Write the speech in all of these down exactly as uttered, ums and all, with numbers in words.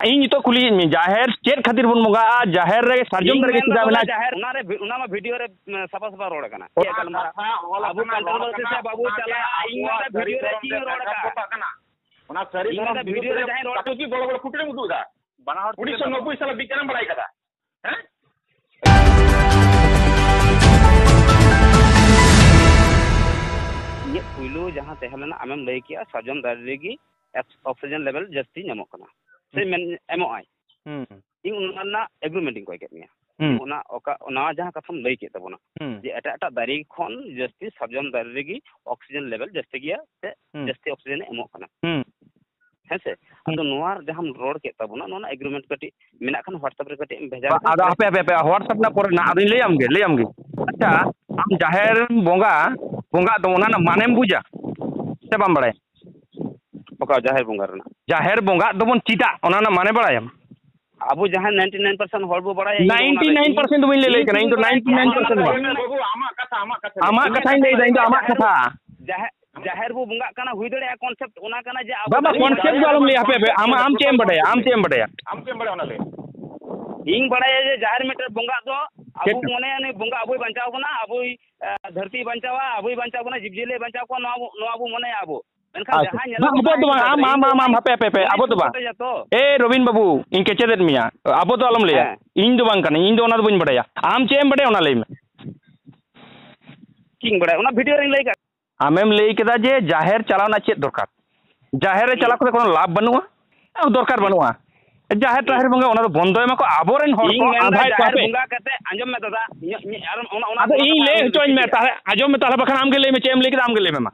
ᱤᱧ ᱱᱤᱛᱚᱜ ᱠᱩᱞᱤᱭᱮᱫ ᱢᱮᱭᱟ, ᱡᱟᱦᱮᱨ ᱪᱮᱫ ᱠᱷᱟᱹᱛᱤᱨ ᱵᱚᱱ ᱵᱚᱸᱜᱟᱜᱼᱟ? ᱡᱟᱦᱮᱨ ᱨᱮ ᱥᱟᱨᱡᱚᱢ ᱤᱧ ᱫᱟᱨᱮ ᱢᱮᱱᱫᱟ ᱪᱮᱫᱟᱜ ᱵᱚᱞᱮ ᱢᱮᱱᱟᱜᱼᱟ? ᱡᱟᱦᱮᱨ, ᱚᱱᱟ ᱨᱮ ᱵᱷᱤ-, ᱚᱱᱟ ᱢᱟ ᱵᱷᱤᱰᱤᱭᱳ ᱨᱮ, ᱮ, ᱥᱟᱯᱷᱟ ᱥᱟᱯᱷᱟ ᱨᱚᱲ ᱠᱟᱱᱟ᱾ ᱚᱱᱟ ᱪᱮᱫ ᱜᱟᱞᱢᱟᱨᱟᱣ? ᱠᱟᱛᱷᱟ ᱚᱞ ᱟᱵᱚ ᱟᱠᱟᱱᱟ, ᱠᱟᱱᱴᱨᱳᱵᱷᱟᱨᱥᱤ ᱱᱚᱣᱟ ᱥᱮ ᱠᱟᱱᱟ, ᱵᱟᱵᱚ ᱟᱵᱚᱣᱟᱜ ᱪᱟᱞᱟᱜᱼᱟ, ᱤᱧ ᱢᱮᱱᱫᱟ ᱟᱵᱚᱣᱟᱜ ᱵᱷᱤᱰᱤᱭᱳ ᱨᱮ ᱥᱟᱹᱨᱤ ᱪᱮᱫ ᱤᱧ ᱨᱚᱲ ᱫᱷᱚᱨᱚᱢ ᱨᱮ ᱟᱠᱟᱫᱼᱟ? ᱯᱚᱛᱟᱜ ᱠᱟᱱᱟ᱾ ᱚᱱᱟ ᱥᱟᱹᱨᱤ ᱤᱧ ᱫᱷᱚᱨᱚᱢ ᱢᱮᱱᱫᱟ ᱵᱷᱤᱰᱤᱭᱳ ᱨᱮ ᱵᱷᱤᱰᱤᱭᱳ ᱨᱮ ᱡᱟᱦᱟᱸᱭ ᱨᱚᱲ ᱠᱟᱛᱮ ᱪᱮᱫ ᱵᱚᱲᱚ ᱵᱚᱲᱚ ᱯᱷᱩᱴᱟᱹ ᱨᱮᱢ ᱩᱫᱩᱜ ᱮᱫᱟ? ᱵᱟᱱᱟ ᱦᱚᱲ ᱩᱱᱤᱥᱥᱚ ᱱᱚᱵᱵᱳᱭ ᱥᱟᱞ ᱦᱟᱹᱵᱤᱡ ᱠᱟᱱᱟᱢ ᱵᱟᱲᱟᱭ ᱠᱟᱫᱟ? ᱦᱮᱸ? ᱤᱧᱟᱹᱜ ᱯᱩᱭᱞᱩ ᱡᱟᱦᱟᱸ ᱛᱟᱦᱮᱸ ᱞᱮᱱᱟ, ᱟᱢᱮᱢ ᱞᱟᱹᱭ ᱠᱮᱜᱼᱟ, ᱥᱟᱨᱡᱚᱢ ᱫᱟᱨᱮ ᱨᱮᱜᱮ ᱮᱠᱥ-, ᱚᱠᱥᱤᱡᱮᱱ ᱞᱮᱵᱮᱞ ᱡᱟᱹᱥᱛᱤ ᱧᱟᱢᱚᱜ ᱠᱟᱱᱟ, ᱥᱮ ᱦᱩᱸ᱾ ᱢᱮᱱ, ᱮᱢᱚᱜ ᱟᱭ᱾ ᱦᱩᱸ᱾ ᱤᱧ ᱚᱱᱟ ᱨᱮᱱᱟᱜ ᱮᱜᱽᱨᱤᱢᱮᱱᱴ ᱤᱧ ᱠᱚᱭ ᱠᱮᱫ ᱢᱮᱭᱟ᱾ ᱦᱩᱸ᱾ ᱚᱱᱟ ᱚᱠᱟ, ᱱᱟᱣᱟ ᱡᱟᱦᱟᱸ ᱠᱟᱛᱷᱟᱢ ᱞᱟᱹᱭ ᱠᱮᱫ ᱛᱟᱵᱚᱱᱟ, ᱦᱩᱸ᱾ ᱡᱮ ᱮᱴᱟᱜ ᱮᱴᱟᱜ ᱫᱟᱨᱮ ᱠᱷᱚᱱ ᱡᱟᱹᱥᱛᱤ ᱥᱟᱨᱡᱚᱢ ᱫᱟᱨᱮ ᱨᱮᱜᱮ ᱚᱠᱥᱤᱡᱮᱱ ᱞᱮᱵᱮᱞ ᱡᱟᱹᱥᱛᱤ ᱜᱮᱭᱟ, ᱥᱮ ᱦᱩᱸ᱾ ᱡᱟᱹᱥᱛᱤ ᱚᱠᱥᱤᱡᱮᱱ ᱮ ᱮᱢᱚᱜ ᱠᱟᱱᱟ᱾ ᱦᱩᱸ᱾ ᱦᱮᱸ ᱥᱮ? ᱦᱩᱸ᱾ ᱟᱫᱚ ᱱᱚᱣᱟ ᱡᱟᱦᱟᱸᱢ ᱨᱚᱲ ᱠᱮᱫ ᱛᱟᱵᱚᱱᱟ, ᱱᱚᱣᱟ ᱨᱮᱱᱟᱜ ᱮᱜᱽᱨᱤᱢᱮᱱᱴ ᱠᱟᱹᱴᱤᱡ ᱢᱮᱱᱟᱜ ᱠᱷᱟᱱ WhatsApp ᱨᱮ ᱠᱟᱹᱴᱤᱡ ᱮᱢ ᱵᱷᱮᱡᱟ ᱵᱟ-, ᱞᱮᱠᱷᱟᱱ ᱟᱫᱚ ᱯᱚᱨᱮ ᱦᱟᱯᱮ, ᱦᱟᱯᱮ, ᱦᱟᱯᱮ, WhatsApp ᱨᱮᱱᱟᱜ ᱯᱚᱨᱮ ᱱᱟᱜ ᱟᱫᱚᱧ ᱞᱟᱹᱭᱟᱢ ᱜᱮ, ᱞᱟᱹᱭᱟᱢ ᱜᱮ᱾ ᱟᱪᱪᱷᱟ, ᱟᱢ ᱡᱟᱦᱮᱨ ᱵᱚᱸᱜᱟ, ᱵᱚᱸᱜᱟᱜ ᱫᱚ ᱚᱱᱟ ᱨᱮᱱᱟᱜ ᱢᱟᱱᱮᱢ ᱵᱩᱡᱟ ᱥᱮ ᱵᱟᱢ ᱵᱟᱲᱟᱭᱟ? ᱚᱠᱟ ᱡᱟᱦᱮᱨ ᱵᱚᱸᱜᱟ ᱨᱮᱱᱟᱜ? ᱡᱟᱦᱮᱨ ᱵᱚᱸᱜᱟᱜ ᱫᱚᱵᱚᱱ ᱪᱮᱫᱟᱜ, ᱚᱱᱟ ᱨᱮᱱᱟᱜ ᱢᱟᱱᱮ ᱵᱟᱲᱟᱭᱟᱢ? ᱟᱵᱚ ᱡᱟᱦᱟᱸ ninety nine percent ᱦᱚᱲ ᱵᱚ ᱵᱟᱲᱟᱭᱟ, ᱤᱧ ᱫᱚ ᱚᱱᱟ ᱨᱮ, ninety nine percent ᱫᱚ ᱵᱟᱹᱧ ᱞᱟᱹᱭ ᱞᱟᱹᱭ ᱤᱧ ᱠᱟᱱᱟ, ᱤᱧ ᱫᱚ ᱵᱟᱲᱟᱭᱟ, ninety nine percent ᱫᱚ ᱵᱟᱝ᱾ ᱵᱟᱹᱵᱩ, ᱟᱢᱟᱜ ᱠᱟᱛᱷᱟ, ᱟᱢᱟᱜ ᱠᱟᱛᱷᱟ ᱞᱟᱹᱭ ᱟᱢᱟᱜ ᱢᱮ᱾ ᱠᱟᱛᱷᱟᱧ ᱞᱟᱹᱭ ᱫᱟ, ᱤᱧ ᱫᱚ ᱟᱢᱟᱜ ᱠᱟᱛᱷᱟ᱾ ᱡᱟᱦᱮᱨ, ᱡᱟᱦᱮᱨ ᱵᱚ ᱵᱚᱸᱜᱟᱜ ᱠᱟᱱᱟ, ᱦᱩᱭ ᱫᱟᱲᱮᱭᱟᱜᱼᱟ concept, ᱚᱱᱟ ᱠᱟᱱᱟ ᱡᱮ ᱟᱵᱚ ᱵᱟᱵᱟ, ᱫᱚ concept ᱫᱚ ᱟᱞᱚᱢ ᱞᱟᱹᱭᱟ, ᱦᱟᱯᱮ, ᱦᱟᱯᱮ, ᱟᱢ, ᱟᱢ ᱪᱮᱫ ᱮᱢ ᱵᱟᱰᱟᱭᱟ? ᱟᱢ ᱪᱮᱫ ᱮᱢ ᱵᱟᱰᱟᱭᱟ? ᱟᱢ ᱪᱮᱫ ᱮᱢ ᱵᱟᱰᱟᱭᱟ ᱚᱱᱟ ᱞᱟᱹᱭ ᱢᱮ? ᱤᱧ ᱵᱟᱲᱟᱭᱟ ᱡᱮ ᱡᱟᱦᱮᱨ ᱢᱤᱫᱴᱮᱱ ᱵᱚᱸᱜᱟ ᱫᱚ ᱟᱵᱚ ᱪᱮᱫ? ᱵᱚ ᱢᱚᱱᱮᱭᱟ ᱱᱩᱭ ᱵᱚᱸᱜᱟ ᱟᱵᱚᱭ ᱵᱟᱧᱪᱟᱣ ᱵᱚᱱᱟ, ᱟᱵᱚᱭ, ᱮ, ᱫᱷᱟᱹᱨᱛᱤᱭ ᱵᱟᱧᱪᱟᱣᱟ, ᱟᱵᱚᱭ ᱵᱟᱧᱪᱟᱣ ᱵᱚᱱᱟ, ᱡᱤᱵᱽᱼᱡᱤᱭᱟᱹᱞᱤᱭ ᱵᱟᱧᱪᱟᱣ ᱠᱚᱣᱟ, ᱱᱚᱣᱟ ᱵᱚ, ᱱᱚᱣᱟ ᱵᱚ ᱢᱚᱱᱮᱭᱟ ᱟᱵᱚ᱾ ᱢᱮᱱᱠᱷᱟᱱ ᱟᱪᱪᱷᱟ᱾ ᱡᱟᱦᱟᱸ ᱧᱮᱞᱚᱜ ᱵᱟᱝ, ᱠᱟᱱᱟ ᱟᱵᱚ ᱫᱚ ᱵᱟᱝ, ᱤᱧ ᱟᱢ, ᱟᱢ, ᱟᱢ, ᱤᱧ ᱦᱟᱯᱮ, ᱦᱟᱯᱮ, ᱦᱟᱯᱮ, ᱤᱧ ᱟᱵᱚ ᱫᱚ ᱵᱟᱝ᱾ ᱯᱨᱚᱛᱮᱠ ᱡᱚᱛᱚ᱾ ᱮ ᱨᱚᱵᱤᱱ ᱵᱟᱹᱵᱩ, ᱤᱧ ᱠᱮᱪᱮᱫᱮᱫ ᱢᱮᱭᱟ, ᱟᱵᱚ ᱫᱚ ᱟᱞᱚᱢ ᱞᱟᱹᱭᱟ᱾ ᱦᱮᱸ᱾ ᱤᱧ ᱫᱚ ᱵᱟᱝ ᱠᱟᱹᱱᱟᱹᱧ, ᱤᱧ ᱫᱚ ᱚᱱᱟ ᱫᱚ ᱵᱟᱹᱧ ᱵᱟᱰᱟᱭᱟ᱾ ᱟᱢ ᱪᱮᱫ ᱮᱢ ᱵᱟᱰᱟᱭᱟ ᱚᱱᱟ ᱞᱟᱹᱭ ᱢᱮ᱾ ᱪᱮᱫ ᱤᱧ ᱵᱟᱰᱟᱭᱟ? ᱚᱱᱟ ᱵᱷᱤᱰᱤᱭᱳ ᱨᱤᱧ ᱞᱟᱹᱭ ᱠᱟᱜ᱾ ᱟᱢᱮᱢ ᱞᱟᱹᱭ ᱠᱮᱫᱟ ᱡᱮ ᱡᱟᱦᱮᱨ ᱪᱟᱞᱟᱣ ᱨᱮᱱᱟᱜ ᱪᱮᱫ ᱫᱚᱨᱠᱟᱨ? ᱡᱟᱦᱮᱨ ᱨᱮ ᱦᱩᱸ᱾ ᱪᱟᱞᱟᱣ ᱠᱟᱛᱮ ᱠᱚᱱᱚ ᱞᱟᱵᱷ ᱵᱟᱹᱱᱩᱜᱼᱟ, ᱫᱚᱨᱠᱟᱨ ᱦᱩᱸ᱾ ᱵᱟᱹᱱᱩᱜᱼᱟ᱾ ᱡᱟᱦᱮᱨ ᱦᱩᱸ᱾ ᱴᱟᱦᱮᱨ ᱵᱚᱸᱜᱟ ᱚᱱᱟ ᱫᱚ ᱵᱚᱱᱫᱚᱭ ᱢᱟᱠᱚ, ᱟᱵᱚᱨᱮᱱ ᱦᱚᱲ ᱤᱧ ᱠᱚ ᱢᱮᱱᱫᱟ ᱟᱸᱫᱷᱟᱭᱮᱫ ᱠᱚᱣᱟ ᱡᱟᱦᱮᱨ ᱯᱮ᱾ ᱵᱚᱸᱜᱟ ᱠᱟᱛᱮ, ᱟᱸᱡᱚᱢ ᱢᱮ ᱫᱟᱫᱟ, ᱤᱧᱟᱹᱜ, ᱤᱧᱟᱹᱜ ᱟᱨ ᱚᱱᱟ, ᱚᱱᱟ, ᱟᱫᱚ ᱚᱱᱟ ᱤᱧ ᱠᱟᱛᱷᱟ ᱞᱟᱹᱭ ᱟᱨᱦᱚᱸ ᱦᱚᱪᱚᱧ ᱢᱮ ᱢᱤᱫᱴᱮᱡ᱾ ᱛᱟᱦᱞᱮ, ᱟᱸᱡᱚᱢ ᱢᱮ ᱛᱟᱦᱞᱮ, ᱵᱟᱠᱷᱟᱱ ᱟᱢ ᱜᱮ ᱞᱟᱹᱭ ᱢᱮ, ᱪᱮᱫ ᱮᱢ ᱞᱟᱹᱭ ᱠᱮᱫᱟ ᱟᱢ ᱜᱮ ᱞᱟᱹᱭ ᱢᱮ ᱢᱟ᱾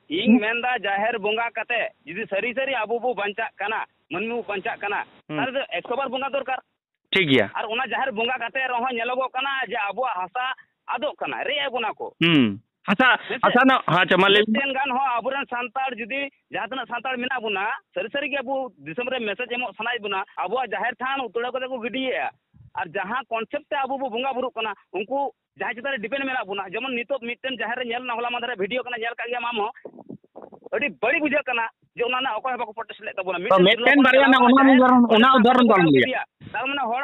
ᱤᱧ ᱢᱮᱱᱫᱟ ᱡᱟᱦᱮᱨ ᱵᱚᱸᱜᱟ ᱠᱟᱛᱮ ᱡᱩᱫᱤ ᱥᱟᱹᱨᱤ ᱥᱟᱹᱨᱤ ᱟᱵᱚ ᱵᱚ ᱵᱟᱧᱪᱟᱜ ᱠᱟᱱᱟ, ᱢᱟᱹᱱᱢᱤ ᱵᱚ ᱵᱟᱧᱪᱟᱜ ᱠᱟᱱᱟ, ᱦᱩᱸ᱾ ᱛᱟᱦᱞᱮ ᱫᱚ ᱮᱠᱥᱚ ᱵᱟᱨ ᱵᱚᱸᱜᱟ ᱫᱚᱨᱠᱟᱨ᱾ ᱴᱷᱤᱠ ᱜᱮᱭᱟ᱾ ᱟᱨ ᱚᱱᱟ ᱡᱟᱦᱮᱨ ᱵᱚᱸᱜᱟ ᱠᱟᱛᱮ ᱨᱮᱦᱚᱸ ᱧᱮᱞᱚᱜᱚᱜ ᱠᱟᱱᱟ ᱡᱮ ᱟᱵᱚᱣᱟᱜ ᱦᱟᱥᱟ ᱟᱫᱚᱜ ᱠᱟᱱᱟ, ᱨᱮᱡ ᱮᱫ ᱵᱚᱱᱟ ᱠᱚ᱾ ᱦᱩᱸ᱾ ᱦᱟᱥᱟ, ᱦᱮᱸ ᱥᱮ? ᱦᱟᱥᱟ ᱨᱮᱱᱟᱜ, ᱦᱮᱸ, ᱟᱪᱪᱷᱟ, ᱢᱟ ᱞᱟᱹᱭ ᱢᱮ᱾ ᱢᱤᱫᱴᱮᱱ ᱜᱟᱱ ᱦᱚᱸ ᱟᱵᱚᱨᱮᱱ ᱥᱟᱱᱛᱟᱲ ᱡᱩᱫᱤ ᱡᱟᱦᱟᱸ ᱛᱤᱱᱟᱹᱜ ᱥᱟᱱᱛᱟᱲ ᱢᱮᱱᱟᱜ ᱵᱚᱱᱟ, ᱥᱟᱹᱨᱤ ᱥᱟᱹᱨᱤ ᱜᱮ ᱟᱵᱚ ᱫᱤᱥᱚᱢ ᱨᱮ ᱢᱮᱥᱮᱡᱽ ᱮᱢᱚᱜ ᱥᱟᱱᱟᱭᱮᱫ ᱵᱚᱱᱟ, ᱟᱵᱚᱣᱟᱜ ᱡᱟᱦᱮᱨ ᱛᱷᱟᱱ ᱩᱛᱟᱹᱲᱟᱣ ᱠᱟᱛᱮ ᱠᱚ ᱜᱤᱰᱤᱭᱮᱫᱼᱟ᱾ ᱟᱨ ᱡᱟᱦᱟᱸ concept ᱛᱮ ᱟᱵᱚ ᱵᱚ ᱵᱚᱸᱜᱟ ᱵᱩᱨᱩᱜ ᱠᱟᱱᱟ, ᱩᱱᱠᱩ ᱡᱟᱦᱟᱸᱭ ᱪᱮᱛᱟᱱ ᱨᱮ depend ᱢᱮᱱᱟᱜ ᱵᱚᱱᱟ, ᱡᱮᱢᱚᱱ ᱱᱤᱛᱚᱜ ᱢᱤᱫᱴᱮᱱ ᱡᱟᱦᱮᱨ ᱨᱮ ᱧᱮᱞ ᱮᱱᱟ, ᱦᱚᱞᱟ ᱢᱟᱫᱷᱮᱨ ᱨᱮ ᱵᱷᱤᱰᱤᱭᱳ ᱠᱟᱱᱟ, ᱧᱮᱞ ᱠᱟᱜ ᱜᱮᱭᱟᱢ ᱟᱢ ᱦᱚᱸ, ᱟᱹᱰᱤ ᱵᱟᱹᱲᱤᱡ ᱵᱩᱡᱷᱟᱹᱜ ᱠᱟᱱᱟ᱾ ᱡᱮ ᱚᱱᱟ ᱨᱮᱱᱟᱜ ᱚᱠᱚᱭ ᱦᱚᱸ ᱵᱟᱠᱚ ᱯᱨᱚᱴᱮᱥᱴ ᱞᱮᱫ ᱛᱟᱵᱚᱱᱟ᱾ ᱛᱚ, ᱢᱤᱫᱴᱮᱱ ᱢᱤᱫᱴᱮᱱ ᱛᱤᱨᱞᱟᱹ ᱵᱟᱨᱭᱟ ᱦᱚᱯᱚᱱ ᱨᱮᱱᱟᱜ ᱚᱱᱟ ᱦᱚᱲ ᱩᱫᱟᱦᱚᱨᱚᱱ, ᱚᱱᱟ ᱩᱫᱟᱦᱚᱨᱚᱱ ᱫᱚ ᱟᱞᱚᱢ ᱞᱟᱹᱭᱟ᱾ ᱛᱟᱨ ᱢᱟᱱᱮ ᱦᱚᱲ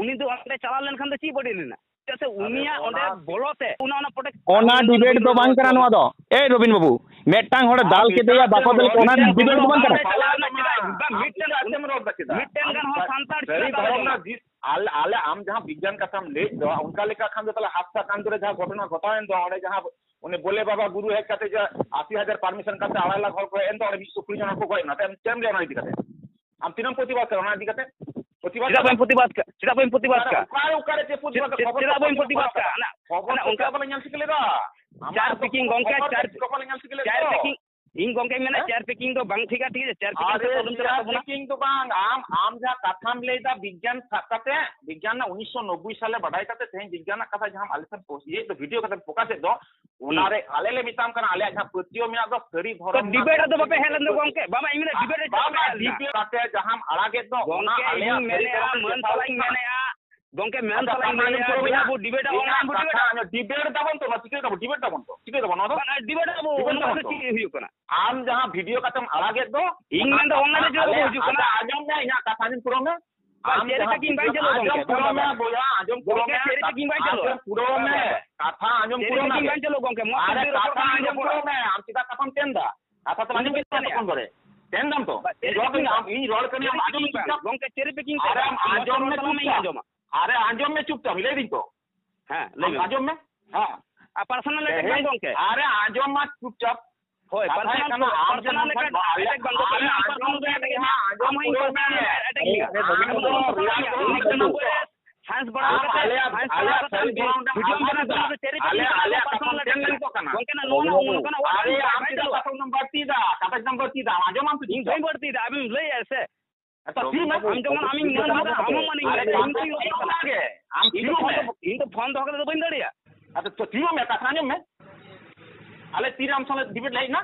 ᱩᱱᱤ ᱫᱚ ᱚᱸᱰᱮ ᱪᱟᱞᱟᱣ ᱞᱮᱱᱠᱷᱟᱱ ᱫᱚ ᱪᱮᱫ ᱵᱟᱹᱲᱤᱡ ᱞᱮᱱᱟ? ᱪᱮᱫᱟᱜ ᱥᱮ ᱟᱫᱚ ᱩᱱᱤᱭᱟᱜ ᱚᱸᱰᱮ ᱚᱱᱟ ᱵᱚᱞᱚ ᱛᱮ ᱚᱱᱟ, ᱚᱱᱟ ᱯᱨᱚᱴᱮᱥᱴ ᱚᱱᱟ ᱚᱱᱟ ᱰᱤᱵᱮᱴ ᱫᱚ ᱵᱟᱝ ᱠᱟᱱᱟ ᱱᱚᱣᱟ ᱫᱚ᱾ ᱮ ᱨᱚᱵᱤᱱ ᱵᱟᱵᱩ, ᱢᱤᱫᱴᱟᱝ ᱦᱚᱲᱮ ᱟᱨ ᱫᱟᱞ ᱢᱤᱫᱴᱟᱝ ᱠᱮᱫᱮᱭᱟ, ᱵᱟᱠᱚ ᱫᱟᱞ ᱠᱮᱫᱮᱭᱟ, ᱚᱱᱟ ᱢᱤᱫᱴᱟᱝ ᱰᱤᱵᱮᱴ ᱫᱚ ᱵᱟᱝ ᱠᱟᱱᱟ᱾ ᱪᱟᱞᱟᱣ ᱞᱮᱱᱟ, ᱪᱮᱫᱟᱜ ᱢᱤᱫᱴᱮᱱ, ᱟᱢ ᱪᱮᱫᱟᱜ ᱮᱢ ᱨᱚᱲ ᱮᱫᱟ, ᱪᱮᱫᱟᱜ? ᱢᱤᱫᱴᱮᱱ ᱜᱟᱱ ᱦᱚᱲ ᱥᱟᱱᱛᱟᱲ ᱥᱟᱹᱨᱤ ᱪᱮᱫᱟᱜ ᱫᱷᱚᱨᱚᱢ ᱵᱟᱭ ᱨᱮᱱᱟᱜ ᱡᱤᱥ-, ᱟᱞᱮ, ᱟᱞᱮ ᱟᱢ ᱡᱟᱦᱟᱸ ᱵᱤᱜᱽᱜᱟᱱ ᱠᱟᱛᱷᱟᱢ ᱞᱟᱹᱭᱮᱫ ᱫᱚ, ᱚᱱᱠᱟ ᱞᱮᱠᱟ ᱠᱷᱟᱱ ᱫᱚ ᱛᱟᱦᱞᱮ ᱦᱟᱥᱟ ᱠᱟᱱᱫ ᱨᱮ ᱡᱟᱦᱟᱸ ᱜᱷᱚᱴᱚᱱᱟ ᱜᱷᱚᱴᱟᱣᱮᱱ ᱫᱚ, ᱚᱸᱰᱮ ᱡᱟᱦᱟᱸ ᱩᱱᱤ ᱵᱚᱞᱮ ᱵᱟᱵᱟ ᱜᱩᱨᱩ ᱦᱮᱡ ᱠᱟᱛᱮ ᱡᱮ ᱟᱥᱤ ᱦᱟᱡᱟᱨ ᱯᱟᱨᱢᱤᱥᱚᱱ ᱠᱟᱛᱮ ᱟᱲᱟᱭ ᱞᱟᱠᱷ ᱦᱚᱲ ᱠᱚ ᱦᱮᱡ ᱮᱱ ᱫᱚ, ᱚᱸᱰᱮ ᱢᱤᱫᱥᱚ ᱠᱩᱲᱤ ᱡᱚᱱ ᱦᱚᱲ ᱠᱚ ᱜᱚᱡ ᱮᱱᱟ᱾ ᱪᱮᱫ ᱮᱢ ᱞᱟᱹᱭᱟ ᱚᱱᱟ ᱤᱫᱤ ᱠᱟᱛᱮ? ᱟᱢ ᱛᱤᱱᱟᱹᱜ ᱮᱢ ᱯᱨᱚᱛᱤᱵᱟᱫ ᱠᱟᱱᱟ ᱚᱱᱟ ᱤᱫᱤ ᱠᱟᱛᱮ? ᱯᱨᱚᱛᱤᱵᱟᱫ ᱪᱮᱫᱟᱜ ᱠᱟᱱᱟ? ᱵᱟᱹᱧ ᱯᱨᱚᱛᱤᱵᱟᱫ ᱠᱟᱜ-, ᱪᱮᱫᱟᱜ ᱵᱟᱹᱧ ᱯᱨᱚᱛᱤᱵᱟᱫ ᱚᱠᱟᱨᱮ, ᱠᱟᱜ-? ᱚᱠᱟᱨᱮ ᱪᱮᱫ ᱯᱨᱚᱛᱤᱵᱟᱫ ᱪᱮᱫ, ᱠᱟᱜ? ᱪᱮᱫ, ᱠᱷᱚᱵᱚᱨ ᱪᱮᱫᱟᱜ ᱵᱟᱹᱧ ᱠᱚ ᱯᱨᱚᱛᱤᱵᱟᱫ ᱠᱷᱚᱵᱚᱨ ᱠᱟᱜ? ᱚᱱᱟ, ᱠᱚ ᱚᱱᱟ ᱪᱮᱫ ᱚᱱᱠᱟ ᱵᱟᱞᱮ ᱧᱮᱞ ᱴᱷᱤᱠ ᱞᱮᱫᱟ᱾ ᱟᱢᱟᱜ ᱪᱟᱨ ᱫᱚ ᱯᱮᱠᱤᱝ ᱜᱚᱝᱠᱮ, ᱠᱷᱚᱵᱚᱨ ᱪᱟᱨ, ᱪᱮᱫ ᱠᱚ ᱵᱟᱞᱮ ᱧᱮᱞ ᱴᱷᱤᱠ ᱞᱮᱫ ᱪᱟᱨ ᱫᱚ᱾ ᱯᱮᱠᱤᱝ, ᱤᱧ ᱜᱚᱝᱠᱮᱧ ᱢᱮᱱᱟ, ᱦᱮᱸ? ᱪᱟᱨ ᱯᱮᱠᱤᱝ ᱫᱚ ᱵᱟᱝ ᱴᱷᱤᱠᱟ, ᱴᱷᱤᱠ ᱟᱪᱷᱮ? ᱪᱟᱨ ᱯᱮᱠᱤᱝ ᱫᱚ ᱵᱟᱝ, ᱟᱢ, ᱟᱢ ᱡᱟᱦᱟᱸ ᱠᱟᱛᱷᱟᱢ ᱞᱟᱹᱭᱫᱟ ᱵᱤᱜᱽᱜᱟᱱ ᱥᱟᱵ ᱠᱟᱛᱮ, ᱵᱤᱜᱽᱜᱟᱱ ᱨᱮᱱᱟᱜ ᱩᱱᱤᱥᱥᱚ ᱱᱚᱵᱵᱳᱭ ᱥᱟᱞᱮ ᱵᱟᱰᱟᱭ ᱠᱟᱛᱮ ᱛᱮᱦᱮᱧ ᱵᱤᱜᱽᱜᱟᱱ ᱨᱮᱱᱟᱜ ᱠᱟᱛᱷᱟ ᱡᱟᱦᱟᱸ ᱟᱞᱮ ᱥᱮᱫ ᱯᱳᱥᱴ, ᱤᱭᱟᱹ ᱫᱚ ᱵᱷᱤᱰᱤᱭᱳ ᱠᱟᱛᱮ ᱯᱨᱚᱠᱟᱥᱮᱫ ᱫᱚ, ᱚᱱᱟᱨᱮ ᱟᱞᱮ ᱞᱮ ᱢᱮᱛᱟᱢ ᱠᱟᱱᱟ, ᱟᱞᱮᱭᱟᱜ ᱡᱟᱦᱟᱸ ᱯᱟᱹᱛᱭᱟᱹᱣ ᱢᱮᱱᱟᱜ ᱫᱚ ᱥᱟᱹᱨᱤ ᱫᱷᱚᱨᱚᱢ ᱨᱮᱱᱟᱜ ᱰᱤᱵᱮᱴ ᱨᱮᱫᱚ ᱵᱟᱯᱮ ᱦᱮᱡ ᱞᱮᱱ ᱫᱚ ᱜᱚᱝᱠᱮ? ᱵᱟᱵᱟ, ᱤᱧ ᱢᱮᱱᱟ ᱰᱤᱵᱮᱴ ᱨᱮ ᱪᱮᱫᱟᱜ ᱵᱟᱵᱟ, ᱯᱮ ᱦᱮᱡ ᱞᱮᱱᱟ? ᱰᱤᱵᱮᱴ ᱠᱟᱛᱮ ᱡᱟᱦᱟᱸᱢ ᱟᱲᱟᱜᱮᱫ ᱫᱚ, ᱚᱱᱟ ᱜᱚᱝᱠᱮ, ᱟᱞᱮᱭᱟᱜ ᱤᱧ ᱥᱟᱹᱨᱤ ᱢᱮᱱᱮᱫᱼᱟ, ᱫᱷᱚᱨᱚᱢ ᱢᱟᱹᱱ ᱨᱮ ᱥᱟᱞᱟᱜ ᱤᱧ ᱢᱮᱱᱮᱫᱼᱟ, ᱜᱚᱝᱠᱮ, ᱢᱮᱱ ᱥᱟᱞᱟᱜ ᱤᱧ ᱞᱟᱹᱭᱮᱫᱼᱟ, ᱵᱟᱵᱩ, ᱰᱤᱵᱮᱴ ᱟᱵᱚᱱ ᱤᱧᱟᱹᱜ ᱰᱤᱵᱮᱴ ᱠᱟᱛᱷᱟ ᱟᱵᱚᱱ᱾ ᱟᱸᱡᱚᱢ, ᱰᱤᱵᱮᱴ ᱫᱟᱵᱚᱱ ᱛᱚ, ᱪᱤᱠᱟᱹᱭ ᱫᱟᱵᱚᱱ, ᱰᱤᱵᱮᱴ ᱫᱟᱵᱚᱱ ᱛᱚ, ᱪᱤᱠᱟᱹᱭ ᱫᱟᱵᱚᱱ ᱱᱚᱣᱟ ᱫᱚ? ᱵᱟᱝ, ᱰᱤᱵᱮᱴ ᱟᱵᱚ, ᱰᱤᱵᱮᱴ ᱚᱱᱟ ᱫᱟᱵᱚᱱ ᱫᱚ ᱛᱚ᱾ ᱪᱮᱫ ᱦᱩᱭᱩᱜ ᱠᱟᱱᱟ? ᱟᱢ ᱡᱟᱦᱟᱸ ᱵᱷᱤᱰᱤᱭᱳ ᱠᱟᱛᱮᱢ ᱟᱲᱟᱜᱮᱫ ᱫᱚ, ᱤᱧ ᱚᱱᱟ ᱢᱮᱱᱫᱟ, ᱚᱱᱟ ᱫᱚ ᱪᱮᱫ ᱟᱞᱮ, ᱦᱩᱭᱩᱜ ᱠᱟᱱᱟ? ᱟᱸᱡᱚᱢ ᱢᱮ, ᱤᱧᱟᱹᱜ ᱠᱟᱛᱷᱟ ᱟᱸᱡᱚᱢ ᱯᱩᱨᱟᱹᱣ ᱢᱮ᱾ ᱵᱟᱝ, ᱟᱢ ᱪᱮᱫ ᱡᱟᱦᱟᱸ ᱞᱮᱠᱟ ᱠᱤᱧ ᱵᱟᱭ ᱵᱷᱤᱰᱤᱭᱳ, ᱪᱟᱞᱟᱜᱼᱟ ᱜᱚᱝᱠᱮ? ᱟᱸᱡᱚᱢ ᱯᱩᱨᱟᱹᱣ ᱢᱮ, ᱵᱚᱭᱦᱟ, ᱟᱸᱡᱚᱢ ᱯᱩᱨᱟᱹᱣ ᱜᱚᱝᱠᱮ, ᱢᱮ, ᱪᱮᱫ ᱞᱮᱠᱟ ᱠᱤᱧ ᱵᱟᱭ ᱪᱟᱞᱟᱜᱼᱟ? ᱟᱸᱡᱚᱢ ᱯᱩᱨᱟᱹᱣ ᱢᱮ, ᱠᱟᱛᱷᱟ ᱟᱸᱡᱚᱢ ᱪᱮᱫ ᱯᱩᱨᱟᱹᱣ ᱞᱮᱠᱟ ᱢᱮ᱾ ᱠᱤᱧ ᱵᱟᱭ ᱪᱟᱞᱟᱜᱼᱟ ᱜᱚᱝᱠᱮ? ᱢᱟ ᱟᱨᱮ, ᱟᱯᱮ ᱠᱟᱛᱷᱟ ᱨᱚᱯᱚᱲ ᱟᱸᱡᱚᱢ ᱠᱟᱱᱟ, ᱯᱩᱨᱟᱹᱣ ᱢᱮ, ᱟᱢ ᱪᱮᱫᱟᱜ ᱠᱟᱛᱷᱟᱢ ᱛᱮᱱ ᱫᱟ? ᱠᱟᱛᱷᱟ ᱛᱚ ᱟᱸᱡᱚᱢ ᱤᱧ ᱢᱮ ᱢᱮᱱᱮᱫ ᱛᱚᱠᱷᱚᱱ ᱫᱷᱚᱨᱮ᱾ ᱛᱮᱱ ᱫᱟᱢ ᱛᱚ? ᱵᱟ, ᱤᱧ ᱨᱚᱲ ᱠᱟᱹᱱᱟᱹᱧ, ᱟᱢ ᱟᱸᱡᱚᱢ ᱢᱮ ᱪᱮᱫ ᱞᱮᱠᱟ ᱪᱩᱯᱪᱟᱯ᱾ ᱜᱚᱝᱠᱮ, ᱪᱮᱫ ᱞᱮᱠᱟ ᱠᱤᱧ ᱟᱨᱮ, ᱟᱢ ᱟᱸᱡᱚᱢ ᱢᱮ ᱪᱩᱯᱪᱟᱯ᱾ ᱟᱸᱡᱚᱢᱟ᱾ ᱟᱨᱮ, ᱟᱸᱡᱚᱢ ᱢᱮ ᱪᱩᱯᱪᱟᱯ, ᱞᱟᱹᱭ ᱫᱟᱹᱧ ᱛᱚ᱾ ᱦᱮᱸ, ᱞᱟᱹᱭ ᱟᱢ ᱢᱮ᱾ ᱟᱸᱡᱚᱢ ᱢᱮ᱾ ᱦᱮᱸ᱾ ᱟᱨ personal attack ᱵᱟᱝ ᱜᱚᱝᱠᱮ? ᱟᱨᱮ, ᱟᱸᱡᱚᱢ ᱢᱟ ᱪᱩᱯᱪᱟᱯ᱾ ᱦᱳᱭ, ᱠᱟᱛᱷᱟ ᱦᱩᱭᱩᱜ personal, ᱠᱟᱱᱟ, ᱟᱢ personal ᱡᱮᱢᱚᱱ attack, ᱟᱞᱮ, attack ᱵᱟᱝ ᱜᱚᱝᱠᱮ, ᱟᱞᱮ ᱟᱢ ᱟᱸᱡᱚᱢ personal ᱢᱮ, attack ᱟᱢ ᱦᱚᱸ ᱤᱧ ᱯᱩᱨᱟᱹᱣ ᱢᱮ᱾ personal attack ᱤᱧ ᱟᱢ ᱫᱚ ᱨᱚᱲ ᱩᱱᱤ ᱠᱟᱱᱟ ᱵᱚᱭᱮᱥ, science ᱯᱟᱲᱦᱟᱣ ᱟᱢ ᱠᱟᱛᱮ, ᱟᱞᱮᱭᱟᱜ, science ᱟᱞᱮᱭᱟᱜ ᱯᱟᱲᱦᱟᱣ ᱠᱟᱛᱮ ᱥᱟᱹᱨᱤ ᱫᱷᱚᱨᱚᱢ ᱨᱮᱢ video ᱟᱞᱮ, ᱵᱮᱱᱟᱣ ᱟᱞᱮᱭᱟᱜ personal ᱠᱟᱛᱷᱟᱢ attack ᱛᱮᱱ ᱠᱟᱱᱟ᱾ ᱠᱚᱜ ᱠᱟᱱᱟ᱾ ᱜᱚᱝᱠᱮ, ᱱᱚᱣᱟ, ᱱᱚᱣᱟ, ᱱᱚᱝᱠᱟᱱᱟᱜ ᱚᱲᱟᱜ ᱟᱨᱮ, ᱨᱮ ᱟᱢ ᱵᱟᱭ ᱪᱮᱫᱟᱜ ᱪᱟᱞᱟᱜᱼᱟ᱾ ᱠᱟᱛᱷᱟᱢ ᱵᱟᱹᱲᱛᱤᱭᱮᱫᱟ? ᱠᱟᱛᱷᱟ ᱪᱮᱫᱟᱢ ᱵᱟᱹᱲᱛᱤᱭᱮᱫᱟ? ᱟᱸᱡᱚᱢ ᱟᱢ ᱛᱚ ᱤᱧ ᱪᱩᱯᱪᱟᱯ᱾ ᱵᱟᱹᱧ ᱵᱟᱹᱲᱛᱤᱭᱮᱫᱟ, ᱟᱢᱮᱢ ᱞᱟᱹᱭᱮᱫᱼᱟ ᱥᱮ? ᱟᱪᱪᱷᱟ, ᱛᱷᱤᱨ ᱢᱮ᱾ ᱟᱢ ᱡᱮᱢᱚᱱ ᱟᱢᱤᱧ ᱢᱮᱱ ᱢᱟᱱᱟ, ᱟᱢ ᱦᱚᱸ ᱢᱟᱱᱟᱧ ᱟᱨᱮ, ᱢᱮ᱾ ᱤᱧ ᱠᱟᱛᱷᱟ ᱛᱚ ᱫᱚ ᱚᱱᱟ ᱜᱮ᱾ ᱟᱢ ᱤᱧ ᱛᱷᱤᱨ ᱛᱚ ᱢᱮ᱾ ᱯᱷᱳᱱ ᱫᱚ, ᱤᱧ ᱛᱚ ᱯᱷᱳᱱ ᱫᱚᱦᱚ ᱠᱟᱛᱮ ᱫᱚ ᱵᱟᱹᱧ ᱫᱟᱲᱮᱭᱟᱜᱼᱟ᱾ ᱟᱪᱪᱷᱟ, ᱛᱚ ᱛᱷᱤᱨ ᱢᱮ, ᱠᱟᱛᱷᱟ ᱟᱸᱡᱚᱢ ᱢᱮ᱾ ᱟᱞᱮ ᱛᱤᱨᱮ ᱟᱢ ᱥᱟᱞᱟᱜ ᱰᱤᱵᱮᱴ ᱞᱮ ᱦᱮᱡ ᱮᱱᱟ?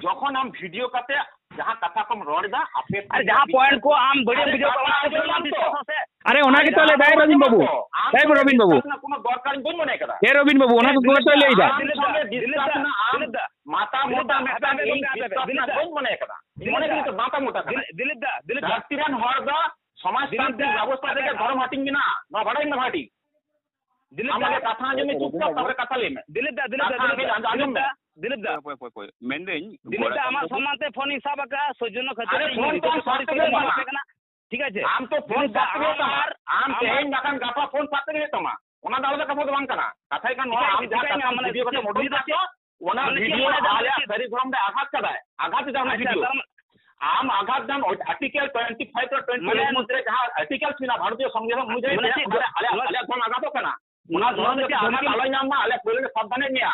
ᱡᱚᱠᱷᱚᱱ ᱟᱢ ᱵᱷᱤᱰᱤᱭᱳ ᱠᱟᱛᱮ ᱡᱟᱦᱟᱸ ᱠᱟᱛᱷᱟ ᱠᱚᱢ ᱨᱚᱲ ᱮᱫᱟ, ᱟᱯᱮ ᱟᱨ ᱡᱟᱦᱟᱸ ᱯᱚᱭᱮᱱᱴ ᱠᱚ ᱟᱢ ᱵᱟᱹᱲᱤᱡ ᱮᱢ ᱟᱨᱮ, ᱵᱩᱡᱷᱟᱹᱣ ᱠᱟᱜᱼᱟ, ᱠᱟᱛᱷᱟ ᱚᱱᱟ ᱠᱚ ᱟᱸᱡᱚᱢ ᱞᱟᱢ ᱛᱚ? ᱵᱤᱥᱣᱟᱥᱟ ᱥᱮ? ᱟᱨᱮ, ᱚᱱᱟ ᱜᱮᱛᱚ ᱞᱟᱹᱭ ᱫᱟᱭ ᱨᱚᱵᱤᱱ ᱵᱟᱹᱵᱩ᱾ ᱟᱢ ᱦᱮᱸ, ᱨᱚᱵᱤᱱ ᱵᱟᱹᱵᱩ᱾ ᱨᱮᱱᱟᱜ ᱠᱳᱱᱳ ᱫᱚᱨᱠᱟᱨ ᱤᱧ ᱵᱟᱹᱧ ᱢᱚᱱᱮ ᱠᱟᱫᱟ᱾ ᱦᱮᱸ, ᱨᱚᱵᱤᱱ ᱵᱟᱹᱵᱩ, ᱚᱱᱟ ᱦᱮᱸ, ᱠᱚ ᱜᱮᱛᱚᱭ ᱞᱟᱹᱭ ᱫᱟ᱾ ᱟᱢ ᱥᱚᱸᱜᱮ ᱫᱤᱞᱤᱯ ᱫᱟ, discuss ᱨᱮᱱᱟᱜ ᱟᱢ ᱫᱤᱞᱤᱯ ᱫᱟ, ᱢᱟᱛᱟ ᱢᱚᱛᱟ ᱢᱤᱫᱴᱟᱝ ᱤᱧ ᱵᱤᱥᱣᱟᱥ ᱨᱮᱱᱟᱜ ᱵᱟᱹᱧ ᱢᱚᱱᱮ ᱠᱟᱫᱟ᱾ ᱤᱧ ᱢᱚᱱᱮ ᱠᱟᱫᱟ ᱵᱟᱝ ᱢᱚᱛᱟ ᱠᱟᱱᱟ᱾ ᱫᱤᱞᱤᱯ ᱫᱟ, ᱫᱤᱞᱤᱯ ᱫᱟ᱾ ᱫᱷᱟᱹᱨᱛᱤ ᱨᱮᱱ ᱦᱚᱲ ᱫᱚ ᱥᱚᱢᱟᱡᱽ ᱫᱤᱞᱤᱯ ᱫᱟ, ᱵᱮᱵᱚᱥᱛᱷᱟ ᱛᱮᱜᱮ ᱫᱷᱚᱨᱚᱢ ᱦᱟᱹᱴᱤᱧ ᱢᱮᱱᱟᱜᱼᱟ, ᱱᱚᱣᱟ ᱵᱟᱲᱟᱭ ᱢᱮ ᱵᱷᱟᱹᱴᱤ᱾ ᱫᱤᱞᱤᱯ ᱟᱢ ᱫᱟ, ᱟᱜᱮ ᱠᱟᱛᱷᱟ ᱟᱸᱡᱚᱢ ᱢᱮ ᱪᱩᱯᱪᱟᱯ, ᱛᱟᱨᱯᱚᱨᱮ ᱠᱟᱛᱷᱟ ᱞᱟᱹᱭ ᱢᱮ᱾ ᱫᱤᱞᱤᱯ ᱫᱟ, ᱫᱤᱞᱤᱯ ᱫᱟ, ᱠᱟᱛᱷᱟ ᱫᱤᱞᱤᱯ ᱟᱸᱡᱚᱢ, ᱫᱟ, ᱟᱸᱡᱚᱢ ᱫᱤᱞᱤᱯ ᱢᱮ᱾ ᱫᱟ᱾ ᱚᱠᱚᱭ, ᱚᱠᱚᱭ, ᱚᱠᱚᱭ? ᱢᱮᱱᱫᱟᱹᱧ, ᱫᱤᱞᱤᱯ ᱫᱟ, ᱟᱢᱟᱜ ᱥᱚᱢᱢᱟᱱ ᱛᱮ ᱯᱷᱳᱱ ᱤᱧ ᱥᱟᱵ ᱟᱠᱟᱫᱼᱟ, ᱥᱳᱡᱚᱱᱱᱚ ᱠᱷᱟᱹᱛᱤᱨ ᱟᱨᱮ ᱛᱮ ᱤᱧ ᱯᱷᱳᱱ ᱱᱤᱛᱚᱜ ᱛᱚ ᱥᱟᱵ ᱛᱮᱜᱮ ᱥᱟᱹᱨᱤ ᱦᱩᱭᱩᱜ ᱛᱟᱢᱟ᱾ ᱠᱟᱛᱷᱟ ᱠᱟᱱᱟ᱾ ᱴᱷᱤᱠ ᱟᱪᱷᱮ? ᱟᱢ ᱛᱚ ᱯᱷᱳᱱ ᱫᱤᱞᱤᱯ ᱫᱟ, ᱥᱟᱵ ᱛᱮᱜᱮ ᱦᱩᱭᱩᱜ ᱛᱟᱢᱟ᱾ ᱟᱢᱟᱨ, ᱟᱢ ᱟᱢᱟᱨ ᱛᱮᱦᱮᱧ ᱵᱟᱠᱷᱟᱱ ᱜᱟᱯᱟ ᱯᱷᱳᱱ ᱥᱟᱵ ᱛᱮᱜᱮ ᱦᱩᱭᱩᱜ ᱛᱟᱢᱟ᱾ ᱚᱱᱟ ᱫᱚ ᱟᱞᱟᱫᱟ ᱠᱟᱛᱷᱟ ᱫᱚ ᱵᱟᱝ ᱠᱟᱱᱟ᱾ ᱠᱟᱛᱷᱟ ᱦᱩᱭᱩᱜ ᱠᱟᱱᱟ, ᱱᱚᱣᱟ ᱪᱤᱠᱟᱹᱭ ᱟᱢ ᱢᱮ, ᱡᱟᱦᱟᱸ ᱪᱤᱠᱟᱹᱭ ᱠᱟᱛᱷᱟ ᱢᱮ, ᱢᱟᱱᱮ ᱵᱷᱤᱰᱤᱭᱳ ᱪᱮᱫ ᱠᱟᱛᱮ ᱢᱚᱰᱮᱞ ᱩᱱᱤ ᱫᱚ ᱠᱟᱜ ᱪᱮᱫ? ᱫᱚ, ᱚᱱᱟ ᱢᱟᱱᱮ ᱪᱮᱫ ᱵᱷᱤᱰᱤᱭᱳ ᱢᱟᱱᱮ ᱟᱞᱮᱭᱟᱜ ᱪᱮᱫ? ᱥᱟᱹᱨᱤ ᱫᱷᱚᱨᱚᱢ ᱨᱮ ᱟᱜᱷᱟᱛ ᱠᱟᱫᱟᱭ, ᱟᱜᱷᱟᱛ ᱮᱫᱟ ᱚᱱᱟ ᱟᱪᱪᱷᱟ, ᱵᱷᱤᱰᱤᱭᱳ᱾ ᱛᱟᱨ ᱢᱟᱱᱮ ᱟᱢ ᱟᱜᱷᱟᱛ ᱫᱟᱢ ᱟᱨᱴᱤᱠᱮᱞ ᱴᱩᱭᱮᱱᱴᱤ ᱯᱷᱟᱭᱤᱵᱷ ᱟᱨ ᱴᱩᱭᱮᱱᱴᱤ ᱮᱭᱤᱴ ᱢᱟᱱᱮ ᱢᱚᱫᱽᱫᱷᱮ ᱨᱮ ᱡᱟᱦᱟᱸ ᱟᱨᱴᱤᱠᱮᱞ ᱢᱮᱱᱟᱜᱼᱟ, ᱵᱷᱟᱨᱚᱛᱤᱭᱚ ᱥᱚᱝᱵᱤᱫᱷᱟᱱ ᱚᱱᱩᱡᱟᱭᱤ ᱢᱟᱱᱮ ᱪᱮᱫ? ᱟᱞᱮ, ᱟᱞᱮ, ᱟᱞᱮᱭᱟᱜ ᱫᱷᱚᱨᱚᱢ ᱟᱜᱷᱟᱛᱚᱜ ᱠᱟᱱᱟ᱾ ᱚᱱᱟ ᱱᱚᱣᱟ ᱫᱷᱚᱨᱚᱢ ᱫᱚ ᱨᱮ ᱪᱮᱫ ᱟᱜᱷᱟᱛ ᱫᱷᱚᱢᱠᱤ? ᱟᱞᱚᱭ ᱧᱟᱢ ᱢᱟ, ᱟᱞᱮ ᱯᱳᱭᱞᱳ ᱞᱮ ᱥᱟᱵᱫᱷᱟᱱᱮᱫ ᱢᱮᱭᱟ᱾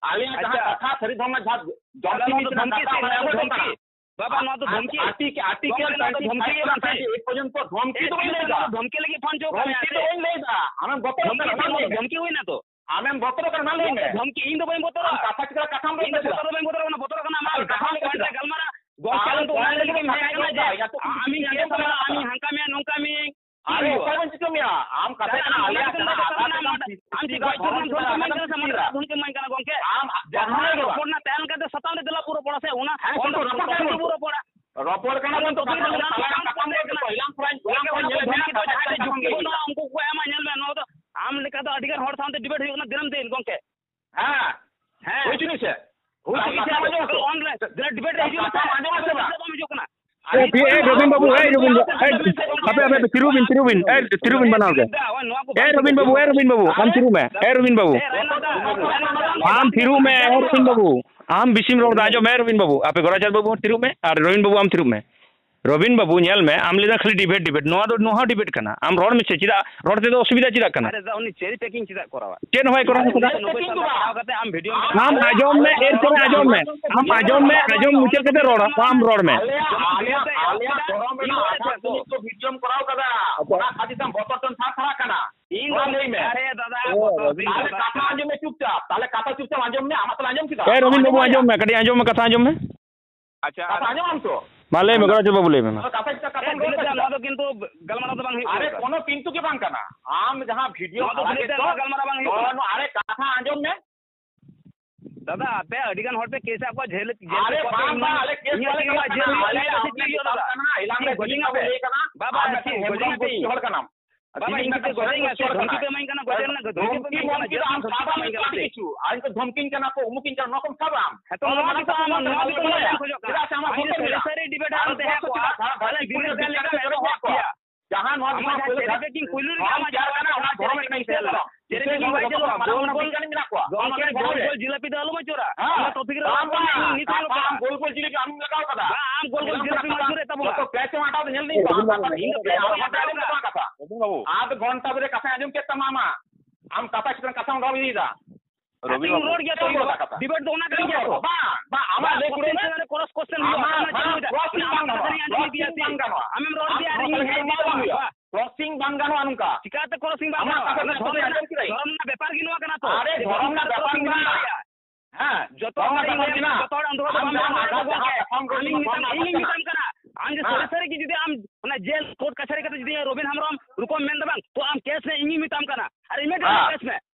ᱟᱞᱮᱭᱟᱜ ᱡᱟᱦᱟᱸ ᱟᱪᱪᱷᱟ᱾ ᱠᱟᱛᱷᱟ ᱥᱟᱹᱨᱤ ᱫᱷᱚᱨᱚᱢ ᱨᱮᱱᱟᱜ ᱡᱟᱦᱟᱸ ᱡᱚᱢᱛᱤ ᱛᱟᱦᱚᱞᱮ ᱱᱚᱣᱟ ᱫᱚ ᱢᱤᱫᱴᱟᱝ ᱫᱷᱚᱢᱠᱤ ᱠᱟᱛᱷᱟ ᱥᱮ ᱚᱱᱟ ᱱᱚᱣᱟ ᱫᱚ ᱟᱸᱡᱚᱢ ᱫᱷᱚᱢᱠᱤ? ᱠᱟᱱᱟ᱾ ᱵᱟᱵᱟ, ᱱᱚᱣᱟ ᱫᱚ ᱟᱨ ᱫᱷᱚᱢᱠᱤ᱾ ᱟᱨᱴᱤᱠᱮ-, ᱟᱨᱴᱤᱠᱮᱞ ᱜᱚᱢᱠᱮ, ᱱᱚᱣᱟ ᱫᱚ ᱴᱩᱭᱮᱱᱴᱤ ᱯᱷᱟᱭᱤᱵᱷ ᱫᱷᱚᱢᱠᱤ ᱠᱷᱚᱱ ᱜᱚᱢᱠᱮ᱾ ᱴᱩᱭᱮᱱᱴᱤ ᱮᱭᱤᱴ ᱯᱚᱨᱡᱚᱱᱛᱚ ᱫᱷᱚᱢᱠᱤ ᱫᱚ ᱵᱟᱹᱧ ᱞᱟᱹᱭ ᱮ, ᱮᱫᱟ᱾ ᱱᱚᱣᱟ ᱫᱚ ᱫᱷᱚᱢᱠᱤ ᱞᱟᱹᱜᱤᱫ ᱯᱷᱳᱱ ᱪᱚ ᱠᱟᱜ ᱫᱷᱚᱢᱠᱤ ᱢᱮᱭᱟ ᱫᱚ ᱥᱮ? ᱵᱟᱹᱧ ᱞᱟᱹᱭ ᱮᱫᱟ᱾ ᱟᱢᱮᱢ ᱵᱚᱛᱚᱨᱚᱜ ᱠᱟᱱᱟ, ᱱᱚᱣᱟ ᱫᱚ ᱞᱟᱹᱭ ᱢᱮ᱾ ᱫᱷᱚᱢᱠᱤ, ᱤᱧ ᱫᱚ ᱵᱟᱹᱧ ᱵᱚᱛᱚᱨᱚᱜᱼᱟ᱾ ᱜᱚᱢᱠᱮ, ᱫᱷᱚᱢᱠᱤ ᱤᱧ ᱫᱚ ᱵᱟᱹᱧ ᱵᱚᱛᱚᱨᱚᱜᱼᱟ᱾ ᱟᱢ ᱠᱟᱛᱷᱟ ᱪᱤᱠᱟᱹ ᱠᱟᱛᱷᱟᱢ ᱞᱟᱹᱭ ᱤᱧ ᱫᱚ ᱠᱮᱫᱟ? ᱵᱚᱛᱚᱨ ᱫᱚ ᱵᱟᱹᱧ ᱵᱚᱛᱚᱨᱚᱜ ᱠᱟᱱᱟ, ᱵᱚᱛᱚᱨᱚᱜ ᱠᱟᱱᱟ ᱟᱢᱟᱜ ᱟᱨ ᱠᱟᱛᱷᱟ ᱠᱟᱛᱷᱟᱢ ᱞᱟᱹᱭ ᱠᱮᱫᱟ᱾ ᱜᱟᱞᱢᱟᱨᱟᱣ᱾ ᱜᱚᱢᱠᱮ, ᱟᱨ ᱟᱢ ᱫᱚ ᱚᱱᱟ ᱠᱚᱭᱮᱠ ᱞᱟᱹᱜᱤᱫ ᱫᱤᱱ ᱮᱢ ᱦᱮᱡ ᱠᱟᱱᱟ ᱡᱮ ᱠᱟᱛᱷᱟ ᱟᱢᱤᱧ ᱠᱟᱛᱷᱟ ᱟᱢᱤᱧ ᱦᱟᱱᱠᱟ ᱢᱮᱭᱟ, ᱱᱚᱝᱠᱟ ᱢᱮᱭᱟ᱾ ᱟᱨᱮ, ᱤᱧ ᱚᱠᱚᱭ ᱵᱚᱱ ᱪᱤᱠᱟᱹ ᱢᱮᱭᱟ? ᱟᱢ ᱠᱟᱛᱷᱟ ᱛᱟᱦᱞᱮ ᱠᱟᱱᱟ, ᱟᱢ ᱟᱞᱮᱭᱟᱜ ᱞᱟᱹᱜᱤᱫ ᱫᱚ ᱡᱟᱦᱟᱸ ᱠᱟᱛᱷᱟ ᱠᱟᱱᱟ, ᱟᱢ ᱪᱮᱫ ᱜᱚᱡ ᱠᱚᱨᱮᱱᱟᱜ ᱫᱷᱚᱢᱠᱤ ᱮᱢᱟᱹᱧ ᱠᱟᱱᱟ ᱥᱮ ᱢᱟᱱᱮ ᱫᱷᱚᱢᱠᱤ ᱮᱢᱟᱹᱧ ᱠᱟᱱᱟ ᱜᱚᱢᱠᱮ? ᱟᱢ ᱡᱟᱦᱟᱸ ᱡᱟᱦᱟᱸ ᱨᱚᱯᱚᱲ ᱨᱮᱱᱟᱜ ᱛᱟᱦᱮᱸ ᱞᱮᱱ ᱠᱷᱟᱱ ᱫᱚ ᱥᱟᱛᱟᱢ ᱨᱮ ᱫᱮᱞᱟ ᱵᱚᱱ ᱨᱚᱯᱚᱲᱟ ᱥᱮ, ᱚᱱᱟ ᱦᱮᱸ, ᱚᱱᱟ ᱠᱤᱱᱛᱩ ᱨᱚᱯᱚᱲ ᱫᱚ ᱠᱟᱱᱟ ᱵᱚᱱ᱾ ᱵᱚᱱ ᱨᱚᱯᱚᱲᱟ᱾ ᱨᱚᱯᱚᱲ ᱠᱟᱱᱟ ᱵᱚᱱ ᱛᱚ, ᱚᱱᱟ ᱠᱟᱛᱷᱟ ᱫᱚ ᱵᱟᱝ ᱠᱟᱱᱟ᱾ ᱮᱞᱟᱝ ᱠᱷᱚᱱ, ᱮᱞᱟᱝ ᱠᱷᱚᱱ ᱧᱮᱞ ᱢᱮ, ᱫᱷᱚᱢᱠᱤ ᱫᱚ ᱠᱟᱛᱷᱟ ᱡᱟᱦᱟᱸᱭ ᱴᱷᱮᱱ ᱠᱟᱛᱷᱟ ᱡᱩᱠᱛᱤ ᱠᱟᱱ ᱵᱟᱹᱱᱩᱜᱼᱟ, ᱜᱮᱭᱟ᱾ ᱩᱱᱠᱩ ᱠᱚ ᱮᱢᱟ, ᱧᱮᱞ ᱢᱮ, ᱱᱚᱣᱟ ᱫᱚ ᱟᱢ ᱞᱮᱠᱟ ᱫᱚ ᱟᱹᱰᱤ ᱜᱟᱱ ᱦᱚᱲ ᱥᱟᱶᱛᱮ ᱰᱤᱵᱮᱴ ᱦᱩᱭᱩᱜ ᱠᱟᱱᱟ ᱫᱤᱱᱟᱹᱢ ᱫᱤᱱ, ᱜᱚᱢᱠᱮ᱾ ᱦᱮᱸ᱾ ᱦᱮᱸ᱾ ᱦᱩᱭ ᱪᱩᱱᱤ ᱥᱮ? ᱦᱩᱭ ᱪᱩᱱᱤ ᱥᱮ? ᱚᱱ ᱨᱮ, ᱫᱤᱱᱟᱹᱢ ᱰᱤᱵᱮᱴ ᱨᱮ ᱦᱤᱡᱩᱜ ᱠᱟᱛᱷᱟ ᱟᱸᱡᱚᱢ ᱟᱥᱮ ᱵᱟᱝ? ᱵᱟᱝ ᱦᱤᱡᱩᱜ ᱠᱟᱱᱟ᱾ ᱮ, ᱯᱷᱤ-, ᱮ, ᱨᱚᱵᱤᱱ ᱵᱟᱹᱵᱩ, ᱮ, ᱨᱚᱵᱤᱱ ᱵᱟᱹᱵᱩ, ᱮ, ᱦᱟᱯᱮ, ᱦᱟᱯᱮ, ᱦᱟᱯᱮ, ᱛᱤᱨᱩᱵ ᱵᱤᱱ, ᱛᱤᱨᱩᱵ ᱵᱤᱱ, ᱮ, ᱛᱤᱨᱩᱵ ᱵᱤᱱ ᱵᱟᱱᱟ ᱦᱚᱲ ᱜᱮ᱾ ᱮ, ᱨᱚᱵᱤᱱ ᱵᱟᱹᱵᱩ, ᱮ, ᱨᱚᱵᱤᱱ ᱵᱟᱹᱵᱩ, ᱟᱢ ᱛᱤᱨᱩᱵ ᱢᱮ᱾ ᱮ, ᱨᱚᱵᱤᱱ ᱵᱟᱹᱵᱩ, ᱟᱢ ᱛᱤᱨᱩᱵ ᱢᱮ, ᱮ, ᱨᱚᱵᱤᱱ ᱵᱟᱹᱵᱩ᱾ ᱟᱢ ᱵᱮᱥᱤᱢ ᱨᱚᱲ ᱫᱟ, ᱟᱸᱡᱚᱢ ᱢᱮ, ᱨᱚᱵᱤᱱ ᱵᱟᱹᱵᱩ᱾ ᱟᱯᱮ ᱜᱚᱨᱟᱪᱟᱸᱫᱽ ᱵᱟᱹᱵᱩ ᱦᱚᱸ ᱛᱤᱨᱩᱵ ᱢᱮ, ᱟᱨ ᱨᱚᱵᱤᱱ ᱵᱟᱹᱵᱩ ᱟᱢ ᱛᱤᱨᱩᱵ ᱢᱮ᱾ ᱨᱚᱵᱤᱱ ᱵᱟᱹᱵᱩ, ᱧᱮᱞ ᱢᱮ, ᱟᱢ ᱞᱟᱹᱭ ᱫᱟ ᱠᱷᱟᱹᱞᱤ ᱰᱤᱵᱮᱴ, ᱰᱤᱵᱮᱴ᱾ ᱱᱚᱣᱟ ᱫᱚ, ᱱᱚᱣᱟ ᱦᱚᱸ ᱰᱤᱵᱮᱴ ᱠᱟᱱᱟ᱾ ᱟᱢ ᱨᱚᱲ ᱢᱮᱥᱮ, ᱪᱮᱫᱟᱜ ᱨᱚᱲ ᱛᱮᱫᱚ ᱚᱥᱩᱵᱤᱫᱷᱟ ᱪᱮᱫᱟᱜ ᱠᱟᱱᱟ? ᱟᱨᱮ ᱫᱟ, ᱩᱱᱤ ᱪᱮᱨᱤ ᱯᱮᱠᱤᱝ ᱪᱮᱫᱟᱜ ᱠᱚᱨᱟᱣᱟ? ᱪᱮᱫ ᱦᱚᱸ ᱵᱟᱭ ᱠᱚᱨᱟᱣᱟ᱾ ᱱᱚᱝᱠᱟ ᱠᱟᱛᱮ ᱟᱢ ᱵᱷᱤᱰᱤᱭᱳᱢ ᱟᱢ ᱟᱸᱡᱚᱢ ᱢᱮ, ᱮᱨ ᱯᱚᱨᱮ ᱟᱸᱡᱚᱢ ᱢᱮ᱾ ᱟᱢ ᱟᱸᱡᱚᱢ ᱢᱮ, ᱟᱸᱡᱚᱢ ᱢᱩᱪᱟᱹᱫ ᱠᱟᱛᱮ ᱨᱚᱲ, ᱟᱢ ᱨᱚᱲ ᱢᱮ᱾ ᱟᱞᱮᱭᱟᱜ, ᱟᱞᱮᱭᱟᱜ, ᱟᱞᱮᱭᱟᱜ ᱫᱷᱚᱨᱚᱢ ᱨᱮᱱᱟᱜ ᱟᱪᱪᱷᱟ᱾ ᱟᱫᱷᱟᱨ ᱡᱤᱱᱤᱥ ᱠᱚ ᱵᱷᱤᱰᱤᱭᱳᱢ ᱠᱚᱨᱟᱣ ᱠᱟᱫᱟ᱾ ᱟᱪᱪᱷᱟ᱾ ᱚᱱᱟ ᱠᱷᱟᱹᱛᱤᱨ ᱛᱮ ᱵᱚᱛᱚᱨ ᱴᱷᱮᱱ ᱥᱟᱨ ᱥᱟᱨᱟᱜ ᱠᱟᱱᱟ᱾ ᱤᱧ ᱱᱚᱣᱟ ᱫᱚ, ᱞᱟᱹᱭ ᱢᱮ᱾ ᱟᱨᱮ ᱫᱟᱫᱟ, ᱚ, ᱵᱚᱛᱚᱨ ᱨᱚᱵᱤᱱ ᱫᱤᱱ ᱫᱟᱫᱟ᱾ ᱠᱟᱛᱷᱟ ᱟᱸᱡᱚᱢ ᱢᱮ ᱪᱩᱯᱪᱟᱯ᱾ ᱛᱟᱦᱞᱮ ᱠᱟᱛᱷᱟ ᱪᱩᱯᱪᱟᱯ ᱟᱸᱡᱚᱢ ᱢᱮ, ᱟᱢᱟᱜ ᱛᱟᱦᱞᱮ ᱟᱸᱡᱚᱢ ᱠᱮᱫᱟ? ᱮ, ᱨᱚᱵᱤᱱ ᱵᱟᱹᱵᱩ, ᱟᱸᱡᱚᱢ ᱢᱮ, ᱠᱟᱹᱴᱤᱡ ᱟᱸᱡᱚᱢ ᱢᱮ, ᱠᱟᱛᱷᱟ ᱟᱸᱡᱚᱢ ᱢᱮ᱾ ᱟᱪᱪᱷᱟ, ᱠᱟᱛᱷᱟ ᱟᱸᱡᱚᱢ ᱟᱢ ᱛᱚ? ᱢᱟ ᱞᱟᱹᱭ ᱢᱮ, ᱜᱚᱨᱟᱪᱟᱸᱫᱽ ᱵᱟᱹᱵᱩ, ᱞᱟᱹᱭ ᱢᱮ, ᱢᱟ᱾ ᱟᱫᱚ ᱠᱟᱛᱷᱟ ᱪᱮᱫᱟᱜ ᱠᱟᱛᱷᱟᱢ ᱮ, ᱞᱟᱹᱭ ᱫᱤᱞᱤᱯ ᱫᱟ, ᱠᱮᱫᱟ? ᱱᱚᱣᱟ ᱫᱚ ᱠᱤᱱᱛᱩ ᱜᱟᱞᱢᱟᱨᱟᱣ ᱫᱚ ᱵᱟᱝ ᱦᱩᱭᱩᱜ ᱟᱨᱮ, ᱠᱟᱱᱟ᱾ ᱠᱳᱱᱳ ᱠᱤᱱᱛᱩ ᱜᱮ ᱵᱟᱝ ᱠᱟᱱᱟ᱾ ᱟᱢ ᱡᱟᱦᱟᱸ ᱵᱷᱤᱰᱤᱭᱳ ᱱᱚᱣᱟ ᱫᱚ ᱟᱲᱟᱜ ᱫᱤᱞᱤᱯ ᱫᱟ, ᱮᱫ ᱫᱚ, ᱱᱚᱣᱟ ᱜᱟᱞᱢᱟᱨᱟᱣ ᱵᱟᱝ ᱦᱩᱭᱩᱜ ᱱᱚᱣᱟ, ᱠᱟᱱᱟ᱾ ᱱᱚᱣᱟ, ᱟᱨᱮ, ᱠᱟᱛᱷᱟ ᱟᱸᱡᱚᱢ ᱢᱮ᱾ ᱫᱟᱫᱟ, ᱟᱯᱮ ᱟᱹᱰᱤ ᱜᱟᱱ ᱦᱚᱲ ᱯᱮ ᱠᱮᱥ ᱟᱫ ᱠᱚᱣᱟ, ᱡᱮᱞ, ᱡᱮᱞ ᱟᱨᱮ ᱠᱚ ᱵᱟᱝ, ᱵᱟᱝ, ᱟᱞᱮ ᱠᱮᱥ ᱤᱧᱟᱹᱜ ᱵᱟᱞᱮ ᱪᱮᱫ ᱪᱟᱞᱟᱜ ᱦᱩᱭᱩᱜᱼᱟ? ᱠᱟᱱᱟ, ᱡᱮᱞ ᱟᱞᱮ ᱨᱮ ᱟᱢ ᱪᱮᱫ ᱞᱮ ᱦᱩᱭᱩᱜᱼᱟ, ᱫᱟᱫᱟ? ᱮᱞᱟᱝ ᱨᱮ ᱪᱮᱫ ᱜᱚᱡᱤᱧ ᱠᱚ ᱞᱟᱹᱭ ᱠᱟᱱᱟ? ᱵᱟᱵᱟ, ᱪᱮᱫ ᱤᱧ ᱜᱚᱡᱤᱧ ᱟᱯᱮ? ᱦᱚᱲ ᱠᱟᱱᱟᱢ᱾ ᱵᱟᱵᱟ, ᱡᱤᱞᱤᱧ ᱤᱧ ᱠᱟᱛᱮ ᱜᱚᱡᱤᱧ ᱟᱯᱮ? ᱪᱮᱫ ᱦᱚᱲ ᱫᱷᱚᱢᱠᱤ ᱠᱟᱱᱟᱢ? ᱯᱮ ᱮᱢᱟᱹᱧ ᱠᱟᱱᱟ? ᱜᱚᱡᱮ ᱨᱮᱱᱟᱜ ᱫᱷᱚᱢᱠᱤ ᱫᱷᱚᱢᱠᱤ ᱯᱮ ᱮᱢᱟᱹᱧ ᱠᱟᱱᱟ, ᱫᱚ ᱡᱮᱞ ᱟᱢ ᱠᱷᱚᱱ ᱥᱟᱵ ᱫᱷᱚᱢᱠᱤ ᱯᱮ ᱟᱢ ᱮᱢᱟᱹᱧ ᱠᱟᱱᱟ ᱠᱟᱹᱴᱤᱡ ᱯᱮ᱾ ᱠᱤᱪᱷᱩ᱾ ᱟᱨ ᱤᱧ ᱫᱚ ᱫᱷᱚᱢᱠᱤᱧ ᱠᱟᱱᱟ ᱠᱚ, ᱩᱢᱩᱠᱤᱧ ᱠᱟᱱᱟ, ᱱᱚᱣᱟ ᱠᱚᱢ ᱥᱟᱵ ᱟᱢ᱾ ᱦᱮᱸ, ᱛᱚ, ᱟᱢ ᱱᱚᱣᱟ ᱫᱚ ᱜᱮᱛᱚ ᱟᱢ ᱟᱢ ᱱᱚᱣᱟ ᱜᱮᱛᱚ ᱵᱟᱲᱟᱭᱟ᱾ ᱵᱟᱲᱟᱭ ᱠᱷᱚᱡᱚᱜ ᱠᱟᱱᱟ᱾ ᱪᱮᱫᱟᱜ ᱥᱮ ᱟᱢᱟᱜ ᱟᱢ ᱡᱩᱫᱤ ᱦᱚᱲᱢᱚ ᱥᱟᱹᱨᱤ ᱨᱮᱭᱟᱜ ᱥᱟᱹᱨᱤ ᱰᱤᱵᱮᱴ ᱟᱨ ᱟᱢ ᱛᱟᱦᱮᱸ ᱠᱚ ᱠᱚᱜᱼᱟ, ᱪᱮᱫᱟᱜ ᱛᱟᱦᱚᱞᱮ ᱫᱷᱟᱨᱟ ᱫᱷᱟᱨᱟ ᱫᱤᱞᱤᱯ ᱫᱟ ᱞᱮᱠᱟ ᱢᱮᱱᱟᱜ ᱠᱚᱣᱟ᱾ ᱡᱟᱦᱟᱸ ᱱᱚᱣᱟ ᱟᱢᱟᱜ ᱡᱟᱦᱟᱸ ᱪᱮᱨᱮ ᱯᱮᱠᱤᱝ ᱯᱩᱭᱞᱩ ᱨᱮᱜᱮ ᱟᱢᱟᱜ ᱡᱟᱦᱟᱸ ᱪᱮᱨᱮ ᱯᱮᱠᱤᱝ ᱥᱮ ᱟᱞᱚ᱾ ᱪᱮᱨᱮ ᱯᱮᱠᱤᱝ ᱵᱟᱭ ᱪᱟᱞᱩᱜᱼᱟ᱾ ᱜᱳᱞ ᱜᱳᱞ, ᱜᱚᱢᱠᱮ, ᱜᱳᱞ ᱜᱳᱞ ᱡᱤᱞᱟᱹᱯᱤ ᱫᱚ ᱟᱞᱚᱢ ᱟᱹᱪᱩᱨᱟ᱾ ᱦᱮᱸ᱾ ᱚᱱᱟ ᱴᱚᱯᱤᱠ ᱨᱮ ᱵᱟᱝ, ᱵᱟᱝ, ᱱᱤᱛ ᱦᱚᱸ ᱵᱟᱝ, ᱵᱟᱝ, ᱜᱳᱞ ᱜᱳᱞ ᱡᱤᱞᱟᱹᱯᱤ ᱟᱢ ᱞᱟᱜᱟᱣ ᱠᱟᱫᱟ᱾ ᱵᱟᱝ, ᱟᱢ ᱜᱳᱞ ᱜᱳᱞ ᱡᱤᱞᱟᱹᱯᱤ ᱟᱹᱪᱩᱨᱮᱫ ᱛᱟᱵᱚᱱᱟ᱾ ᱡᱚᱛᱚ ᱯᱮᱪ ᱮᱢ ᱦᱟᱴᱟᱣ ᱫᱟ, ᱧᱮᱞ ᱫᱟᱹᱧ ᱵᱟᱝ, ᱤᱧ ᱫᱚ ᱵᱟᱝ, ᱵᱟᱝ, ᱵᱟᱝ, ᱤᱧ ᱫᱚ ᱵᱟᱝ, ᱵᱟᱝ, ᱵᱟᱝ, ᱵᱟᱝ᱾ ᱟᱫ ᱜᱷᱚᱱᱴᱟ ᱫᱷᱚᱨᱮ ᱠᱟᱛᱷᱟᱧ ᱟᱸᱡᱚᱢ ᱠᱮᱫ ᱛᱟᱢᱟ ᱟᱢᱟᱜ᱾ ᱟᱢ ᱠᱟᱛᱷᱟ ᱪᱮᱛᱟᱱ ᱠᱟᱛᱷᱟᱢ ᱨᱚᱲ ᱤᱫᱤᱭᱮᱫᱟ᱾ ᱨᱚᱵᱤ ᱠᱟᱛᱷᱟᱧ ᱵᱟᱵᱩ᱾ ᱨᱚᱲ ᱜᱮᱭᱟ ᱛᱚ, ᱪᱮᱫ ᱤᱧ ᱫᱚ᱾ ᱨᱚᱲ ᱠᱟᱛᱷᱟ? ᱰᱤᱵᱮᱴ ᱫᱚ ᱚᱱᱟ ᱠᱟᱱ ᱜᱮᱭᱟ ᱛᱚ᱾ ᱵᱟᱝ, ᱵᱟᱝ, ᱟᱢᱟᱜ ᱵᱟᱝ, ᱞᱟᱹᱭ ᱠᱚᱥᱪᱮᱱ ᱯᱩᱨᱟᱹᱣ ᱪᱮᱛᱟᱱ ᱨᱮ ᱠᱨᱚᱥ ᱠᱚᱥᱪᱮᱱ ᱦᱩᱭᱩᱜᱼᱟ, ᱟᱢᱟᱜ, ᱚᱱᱟ ᱪᱮᱫ ᱵᱟᱝ, ᱦᱩᱭᱩᱜᱼᱟ? ᱠᱨᱚᱥᱤᱝ ᱵᱟᱝ ᱜᱟᱱᱚᱜᱼᱟ᱾ ᱠᱟᱛᱷᱟ ᱫᱚᱧ ᱟᱸᱡᱚᱢ ᱤᱫᱤᱭᱟ ᱠᱨᱚᱥᱤᱝ ᱥᱮ᱾ ᱵᱟᱝ ᱜᱟᱱᱚᱜᱼᱟ᱾ ᱟᱢᱮᱢ ᱨᱚᱲ ᱟᱢ ᱤᱫᱤᱭᱟ ᱟᱨ ᱱᱚᱣᱟ ᱤᱧ ᱠᱟᱛᱷᱟ ᱤᱧ ᱠᱟᱛᱷᱟ ᱵᱟᱝ ᱦᱩᱭᱩᱜᱼᱟ᱾ ᱠᱨᱚᱥᱤᱝ ᱵᱟᱝ ᱜᱟᱱᱚᱜᱼᱟ ᱱᱚᱝᱠᱟ᱾ ᱪᱤᱠᱟᱹᱛᱮ ᱠᱨᱚᱥᱤᱝ ᱵᱟᱝ ᱟᱢᱟᱜ ᱜᱟᱱᱚᱜᱼᱟ? ᱠᱟᱛᱷᱟ ᱫᱚ ᱫᱷᱚᱨᱚᱢ ᱟᱸᱡᱚᱢ ᱠᱮᱫᱟ᱾ ᱫᱷᱚᱨᱚᱢ ᱨᱮᱱᱟᱜ ᱵᱮᱯᱟᱨ ᱜᱮ ᱱᱚᱣᱟ ᱠᱟᱱᱟ ᱛᱚ᱾ ᱟᱨᱮ, ᱡᱮ ᱫᱷᱚᱨᱚᱢ ᱫᱷᱚᱨᱚᱢ ᱨᱮᱱᱟᱜ ᱨᱮᱱᱟᱜ ᱵᱮᱯᱟᱨ ᱠᱨᱚᱥᱤᱝ ᱜᱮ ᱵᱟᱝ ᱱᱚᱣᱟ᱾ ᱫᱟᱲᱮᱭᱟᱜᱼᱟ᱾ ᱦᱮᱸ, ᱡᱚᱛᱚ ᱫᱷᱚᱨᱚᱢ ᱦᱚᱲ ᱨᱮᱱᱟᱜ ᱤᱧ ᱠᱨᱚᱥᱤᱝ ᱞᱟᱹᱭᱟ, ᱢᱮᱱᱟᱜᱼᱟ᱾ ᱡᱚᱛᱚ ᱦᱚᱲ ᱟᱢ ᱫᱚ ᱟᱢ ᱵᱟᱢ ᱡᱟᱦᱟᱸ ᱢᱮᱱ ᱫᱟᱲᱮᱭᱟᱜᱼᱟ ᱟᱡᱟᱜ ᱜᱚᱢᱠᱮ᱾ ᱡᱟᱦᱟᱸ ᱠᱟᱛᱷᱟᱢ ᱨᱚᱲ ᱟᱢᱤᱧ ᱠᱟᱱᱟ, ᱢᱮᱛᱟᱢ, ᱱᱚᱣᱟ ᱤᱧᱤᱧ ᱠᱟᱛᱷᱟ ᱢᱮᱛᱟᱢ ᱠᱟᱱᱟ᱾ ᱠᱟᱱᱟ᱾ ᱟᱢ ᱡᱮ ᱦᱮᱸ᱾ ᱥᱟᱹᱨᱤ ᱥᱟᱹᱨᱤ ᱜᱮ ᱡᱩᱫᱤ ᱟᱢ ᱚᱱᱟ ᱡᱮᱞ ᱠᱳᱨᱴ ᱠᱟᱪᱷᱟᱨᱤ ᱠᱟᱛᱮ ᱡᱩᱫᱤ ᱨᱚᱵᱤᱱ ᱦᱮᱢᱵᱨᱚᱢ ᱨᱩᱯᱚᱢ ᱢᱮᱱ ᱫᱟ ᱵᱟᱝ, ᱛᱚ ᱟᱢ ᱠᱮᱥ ᱢᱮ, ᱤᱧᱤᱧ ᱢᱮᱛᱟᱢ ᱠᱟᱱᱟ᱾ ᱟᱨ ᱤᱢᱤᱰᱤᱭᱮᱴ ᱦᱮᱸ᱾ ᱠᱮᱥ ᱢᱮ᱾